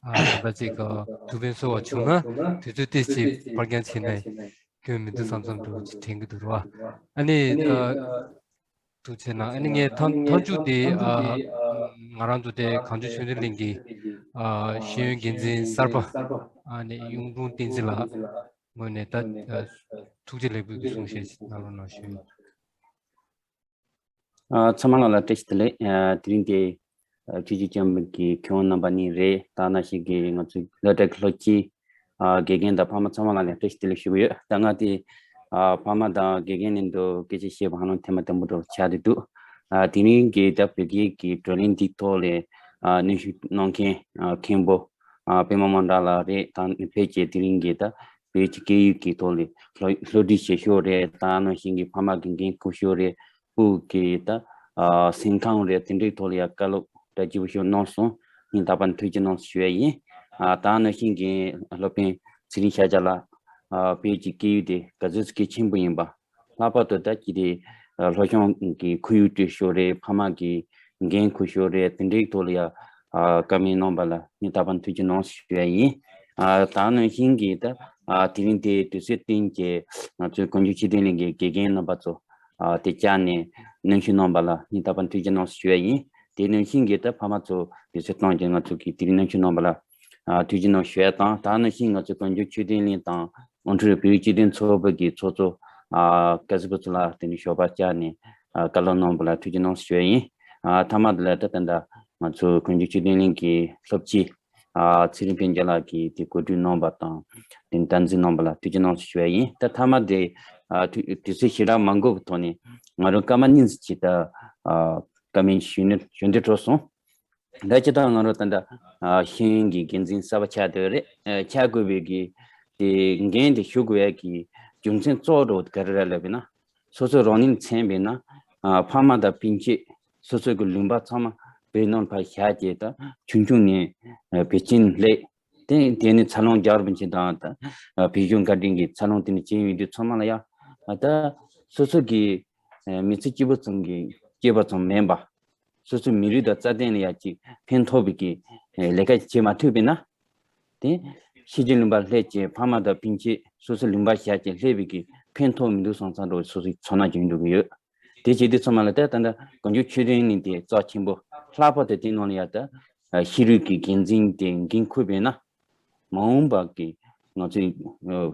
ཨ་ད་ལྟ་ཅིག་ཨ་ཐུགས་ཕན་གསོས་པ་བྱུང་ན་དུས་ཚོད་ཏོག་ཙམ་ཕར་འགྱངས་བྱས་ན་སྐྱོན་མི་འདུག་བསམ་བསམ་འདྲ་བོ་ཅིག་དྲན་གྱི་འདུག་ར། ཨ་ནི་ཨ་ཐུགས་རྗེ་གནང་། ཨ་ནི་ངས་མཐའ་མཐའ་མཇུག་དེ་ཨ་ང་རང་ཚོ་དེ་གངས་ལྗོངས་ཆོས་ལྡན་གླིང་གི་ཨ་ཤེས་ཡོན་འགན་འཛིན་གསར་པ་ཨ་ནི་གཡུང་དྲུང་བསྟན་འཛིན་ལགས་ངོས་ནས་ད་ཨ་ཐུགས་རྗེ་ལེགས་འབུལ་གྱི་གསུང་བཤད་ཅིག་གནང་རོགས་གནང་ཞུ། ཨ་ཚང་མ་ལ་ལ་བཀྲ་ཤིས་བདེ་ལེགས། ཨ་དེ་རིང་དེ་ཨ་ཆོས་བརྒྱུད་ལྕམ་གྱི་མཁས་དབང་རྣམ་པ་གཉིས་རེད། ད་ནང་བཞིན་གྱི་ང་ཚོའི་སློབ་གྲྭ་གི་སློབ་སྤྱི། ཨ་དགེ་རྒན་དང་ཕ་མ་ཚང་མ་ལ་ལ་བཀྲ་ཤིས་བདེ་ལེགས་ཞུ་གི་ཡོད། ད་ང་དེ་ཨ་ཕ་མ་དང་དགེ་རྒན་ལྷན་དུ་སྐད་ཆ་བཤད་པ་ཧ་ལམ་ཐེངས་མ་དང་པོ་འདྲ་བོ་ཆགས་བསྡད་འདུག་ཨ་དེ་རིང་གི་ད་བོད་སྐད་ཀྱི་བགྲོ་གླེང་འདི་ཐོག་ལ་ཨ་གནོན་ཤུགས་གནང་མཁན་ཨ་མཁན་པོ་ཨ་པད་མ་དམར་ནག་ལགས་རེད། ད་ཕལ་ཆེར་དེ་རིང་གི་ད་བོད་ཀྱི་སྐད་ཡིག་གི་ཐོག་ལ་སློབ་སློབ་ཁྲིད་བྱེད་ཤོག་རེད། ད་ནང་བཞིན་གྱི་ཕ་མ་གི་འགན་འཁུར་ཤོག་རེད། སྤུ་གུ་གི་ད་ཨ་སེམས་ཁམས་རེད། དེ་འདྲའི་ཐོག་ལ་ཡང་བཀའ་སློབ་གྲ་རྒྱས་པོ་ཞིག་གནང་སོང་། སྙིང་ཐག་པ་ནས་ཐུགས་རྗེ་གནང་ཞུ་ཡ་ཡིན། ཨ་ད་ནང་བཞིན་གྱི་སློབ་དཔོན་ཚེ་རིང་ཤཱཀྱ་ལགས་ཨ་བོད་ཀྱི་སྐད་ཡིག་དེ་ག་ཚོད་གལ་ཆེན་པོ་ཡིན་པ། ལྷག་པར་དུ་ད་ཅི་སྟེ་ཨ་སློབ་སྦྱོང་གི་ཁོར་ཡུག་སྤྲོད་ཤོག་རེད། ཕ་མ་གི་འགན་འཁུར་ཤོག་རེད། དེ་འདྲའི་ཐོག་ལ་ཡང་ཨ་བཀའ་མོལ་གནང་བ་ལ་སྙིང་ཐག་པ་ནས་ཐུགས་རྗེ་གནང་ཞུ་ཡ་ཡིན། ཨ་ད་ནང་བཞིན་གྱི་ད་ཨ་དེ་རིང་དེ་དུས་ཚོད་བསྟུན་གྱི་ང་ཚོའི་གངས་ལྗོངས་ཆོས་ལྡན་གླིང་གི་དགེ་རྒན་རྣམ་པ་ཚོ་ཨ་དེ་བཅར་ནས་གནོན་ཤུགས་གནང་བ་ལ་སྙིང་ཐག་པ་ནས་ཐུགས་རྗེ་གནང་ཞུ་ཡ་ཡིན། དེ་ནང་བཞིན་གྱི་ད་ཕ་མ་ཚོ་དུས་ཚོད་བཏང་གི་ང་ཚོ་གི་དེ་རིང་གནོན་ཤུགས་གནང་བ་ལ་ཨ་ཐུགས་རྗེ་གནང་ཞུ་ཡ་དང་། ད་ནང་བཞིན་ང་ཚོའི་གངས་ལྗོངས་ཆོས་ལྡན་གླིང་དང་ཨོ་ཁྲུ་བོད་སྤྱི་མཐུན་ཚོགས་པ་གི་ཚོགས་གཙོ་ཨ་ཀ་ཟི་པུ་ཚུ་ལ་དེ་ནས་ཞོགས་པ་བཅར་ནས་ཨ་བཀའ་སློབ་གནང་བ་ལ་ཐུགས་རྗེ་གནང་ཞུ་ཡ་ཡིན། ཨ་མཐའ་མ་དེ་ལ་ད་ད་ལྟ་ང་ཚོ་གངས་ལྗོངས་ཆོས་ལྡན་གླིང་གི་སློབ་སྤྱི་ཨ་ཚེ་རིང་ཕན་རྒྱལ་ལགས་ཀྱིས་དེ་གོ་སྒྲིག་གནང་བ་དང་དེ་བདག་འཛིན་གནང་བ་ལ་ཐུགས་རྗེ་གནང་ཞུ་ཡ་ཡིན། ད་མཐའ་མ་དེ་ཨ་དུས་དུས་ཚོད་ཞེ་དྲག་མ་འགོར་བའི་ཐོག་ནས་ང་རང་སྐར་མ་གཉིས་ཙམ་ཅིག་ད་ཨ་བཀའ་མོལ་ཞུས་ནས་ཞུ་འདོད་འགྲོ་སོང་། ད་ཅི་ལྟར་ང་རང་ད་ལྟ་ཤེས་ཡོན་གྱི་འགན་འཛིན་གསར་པ་ཆགས་བསྡད་རེད། ཆགས་དགོས་པའི་གི་དེ་འགན་དེ་ཞུ་དགོས་ཡ་གི་རྒྱུ་མཚན་གཙོ་བོ་ག་རེ་རེད་ལབ་ན། སོ་སོ་རང་ཉིད་མཚོན་པས་ན། ཕ་མ་དང་སྤུན་མཆེད། སོ་སོ་གི་ལུང་པ་ཚང་མ་བོད་ནང་ཕར་བཞག་བྱས་ད་ཆུང་ཆུང་ནས་བོད་ཆེན་སླེབས། དེ་དེ་ནས་འཚར་ལོངས་རྒྱག་རིན་པོ་ཆེ་དང་ད་བོད་གཞུང་བཀའ་དྲིན་གྱི་འཚར་ལོངས་དེ་ནས་བྱས་ཡོང་དུས་ཚང་མ་ལ་ཡ། ད་སོ་སོ་གི་མི་ཚེ་སྐྱིད་པོ་ཙམ་གྱི་སྐྱིད་པ་ཙམ་མིན་པ། སོ་སོའི་མི་རིགས་དང་རྩ་དོན་ལ་ཡ་ཅིག་ཕན་ཐོགས་པའི་གི་ལས་ཀ་བྱེད་མ་ཐུབ་པས་ན། དེ་ཕྱི་རྒྱལ་ལུང་པ་སླེབས་བྱས་ཕ་མ་དང་སྤུན་མཆེད་སོ་སོའི་ལུང་པ་བཞག་བྱས་སླེབས་པའི་གི་ཕན་ཐོགས་མི་འདུག་བསམ་བསམ་འགྲོ་སོ་སོའི་ཚོར་སྣང་བྱུང་འགྲོ་གི་ཡོད། དེ་བྱེད་དུས་ཚང་མ་ལ་ད་ད་ལྟ་གངས་ལྗོངས་ཆོས་ལྡན་གླིང་དེ་རྩ་ཆེན་པོ་ལྷག་པར་དུ་དེ་ནང་ལ་ཡ་ད་ཤེས་རིག་གི་འགན་འཛིན་དེ་འགན་འཁུར་བས་ན། མ་འོངས་པ་གི་ང་ཚོའི་བོད་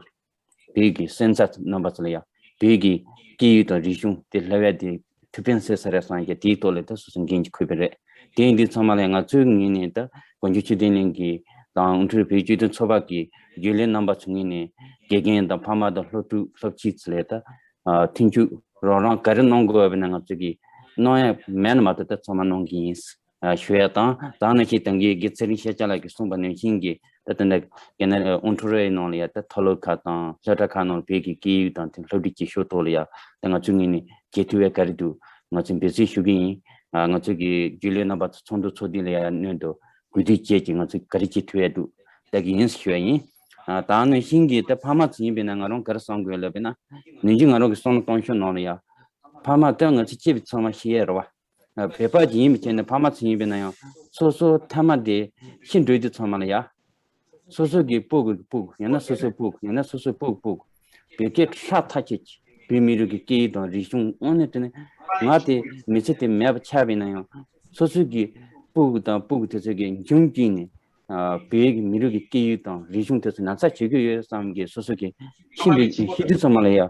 ཀྱི་སོན་རྩ་རྣམ་པ་ཚོ་ལ་ཡང་བོད་ཀྱི་སྐད་ཡིག་དང་རིག་གཞུང་དེ་བསླབ་ཡ་དེ་ཐུགས་ཕན་གསོས་ས་རེད་བསམ་ཡ་དེའི་ཐོག་ལ་ད་སོ་སོ་འགན་ཅིག་འཁུར་བ་རེད། དེ་ཡིན་དུས་ཚང་མ་ལ་ང་ཚོའི་ངོས་ནས་ད་གངས་ལྗོངས་ཆོས་ལྡན་གླིང་གི་དང་དབུ་ཁྲིད་བོད་སྤྱི་མཐུན་ཚོགས་པ་གི་རྒྱུན་ལས་རྣམ་པ་ཚོའི་ངོས་ནས་དགེ་རྒན་དང་ཕ་མ་དང་སློབ་ཕྲུག་སློབ་ཕྲུག་ཚོ་ལ་ད་མཐུན་འཇུག་རོགས་རམ་ག་རེ་གནང་དགོས་བ་ན་ང་ཚོ་གི་གནང་ཡ་མེད་ན་མ་གཏོགས་ད་ཚང་མ་གནང་གི་ཡིན། ཞུ་ཡ་དང་། ད་ནང་བཞིན་ད་གིན་དགེ་ཚེ་རིང་ཤེས་བྱ་ལགས་ཀྱིས་གསུངས་པ་ནང་བཞིན་གྱི་ད་ལྟ་འདི་རྒྱ་ནག་ཨོན་ཊ་རི་ཡོ་ནང་ལ་ཡ་ད་མཐོ་སློབ་ཁག་དང་སློབ་གྲྭ་ཁག་ནང་ལ་བོད་ཀྱི་སྐད་ཡིག་དང་དེ་སློབ་ཁྲིད་བྱེད་ཕྱོགས་ཐོག་ལ་ཡ་ད་ང་ཚོའི་ངོས་ནས་བྱེད་ཐུབ་ཡ་ག་རེ་འདུག་ང་ཚོས་འབད་བརྩོན་ཞུ་གི་ཡིན། ང་ཚོ་གི་རྒྱུན་ལས་རྣམ་པ་ཚོ་ཚོགས་འདུ་ཚོགས་དུས་ལ་ཡ་སྔོན་དུ་གོ་བསྡུར་བྱས་ཀྱི་ང་ཚོས་ག་རེ་བྱེད་ཐུབ་ཡ་འདུག་ལྟ་གི་ཡིན་ཞུ་ཡ་ཡིན། ད་ནང་བཞིན་གྱི་ད་ཕ་མ་ཚོ་ཡིན་པས་ན་ང་རང་ག་རེ་བསམ་དགོས་ལབ་པས་ན། ནང་བཞིན་ང་རང་གི་བསམ་བློ་གཏོང་ཕྱོགས་ནང་ལ་ཡ་ཕ་མ་ད་ང་ཚོ་སྐྱེས་པའི་ཚང་མ་ཤེས་ཡ་རེད་བ། བོད་པ་ཅིག་ཡིན་པའི་ཆ་ནས་ཕ་མ་ཚོ་ཡིན་པས་ན་ཡང་སོ་སོ་མཐའ་མ་དེ་ཤི་འགྲོ་དུས་ཚང་མ་ལ་ཡ། སོ་སོ་གི་སྤུ་གུ་གི་སྤུ་གུ་ཡང་ན་སོ་སོའི་སྤུ་གུ་ཡང་ན་སོ་སོའི་སྤུ་གུ་སྤུ་གུ་བོད་སྐད་ཧྲ་ཐག་ཆོད་ཀྱི་བོད་མི་རིགས་ཀྱི་སྐད་ཡིག་དང་རིག་གཞུང་དངོས་གནས་དྲང་གནས་ང་དེ་མི་ཚེ་དེ་མེད་པ་ཆགས་པས་ན་ཡང་སོ་སོ་གི་སྤུ་གུ་དང་སྤུ་གུ་དེ་ཚོ་གི་འབྱུང་བཀྱིན་ནས། བོད་ཀྱི་མི་རིགས་ཀྱི་སྐད་ཡིག་དང་རིག་གཞུང་དེ་ཚོ་ན་ཚ་བྱེད་ཀྱི་ཡོད་བསམ་གྱི་སོ་སོ་གི་ཤི་འདི་ཤི་དུས་ཚང་མ་ལ་ཡ་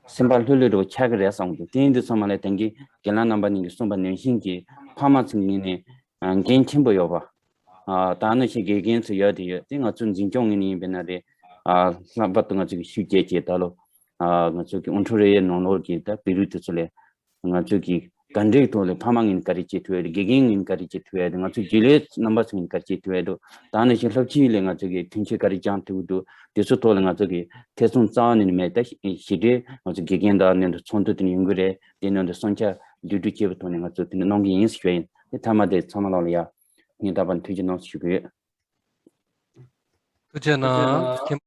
སེམས་པ་ལྷོད་ལྷོད་འདྲ་བོ་ཆགས་ཀྱི་རེད་བསམ་གྱི་འདུག་དེ་ཡིན་དུས་ཚང་མ་ལ་དེང་གི་རྒན་ལགས་རྣམ་པ་གཉིས་ཀྱིས་གསུངས་པ་ནང་བཞིན་གྱི་ཕ་མ་ཚོའི་ངོས་ནས་འགན་ཆེན་པོ་ཡོད་པ། ད་ནང་བཞིན་དགེ་རྒན་ཚོ་ཡོད་དེ་ཡོད་དེ་ང་ཚོའི་འཛིན་སྐྱོང་ངོས་ནས་ཡིན་པས་ན་རེད། ལྷག་པར་དུ་ང་ཚོ་གི་ཤུགས་རྒྱས་བྱས་ད་ལོ་ང་ཚོ་གི་ཨོན་ཊ་རི་ཡོ་ནང་ལོགས་ཀྱི་ད་བོད་རིགས་དེ་ཚོ་ལས། ང་ཚོ་གི་ག་འདྲའི་ཐོག་ལ་ཕ་མ་ངོས་ནས་ག་རེ་བྱེད་ཐུབ་ཡ་རེད། དགེ་རྒན་ངོས་ནས་ག་རེ་བྱེད་ཐུབ་ཡ་རེད། ང་ཚོ་རྒྱུན་ལས་རྣམ་པ་ཚོ་ངོས་ནས་ག་རེ་བྱེད་ཐུབ་ཡ་འདུག་ད་ནང་བཞིན་སློབ་ཕྱིའི་ལས་ང་ཚོ་གི་མཐུན་རྐྱེན་ག་རེ་སྦྱང་ཐུབ་ཀྱི་འདུག་དེ་ཚོ་ཐོག་ལ་ང་ཚོ་གི་ཐེ་ཚོམ་རྩ་བ་ནས་མེད། ད་ཞི་བདེ་ང་ཚོ་དགེ་རྒན་དང་མཉམ་དུ་ཚོགས་འདུ་དེ་ཡོང་གི་རེད། དེ་མཉམ་དུ་བསམ་འཆར་བསྡུ་སྒྲིག་བྱས་པའི་ཐོག་ནས་ང་ཚོ་དེ་འདྲ་གནང་གི་ཡིན་ཞུ་ཡ་ཡིན། དེ་མཐའ་མ་དེ་ཚང་མ་ལ་ཡ་སྙིང་ཐག་པ་ནས་ཐུགས་རྗེ་གནང་ཞུ་གི་ཡོད། ཐུགས་རྗེ་གནང་།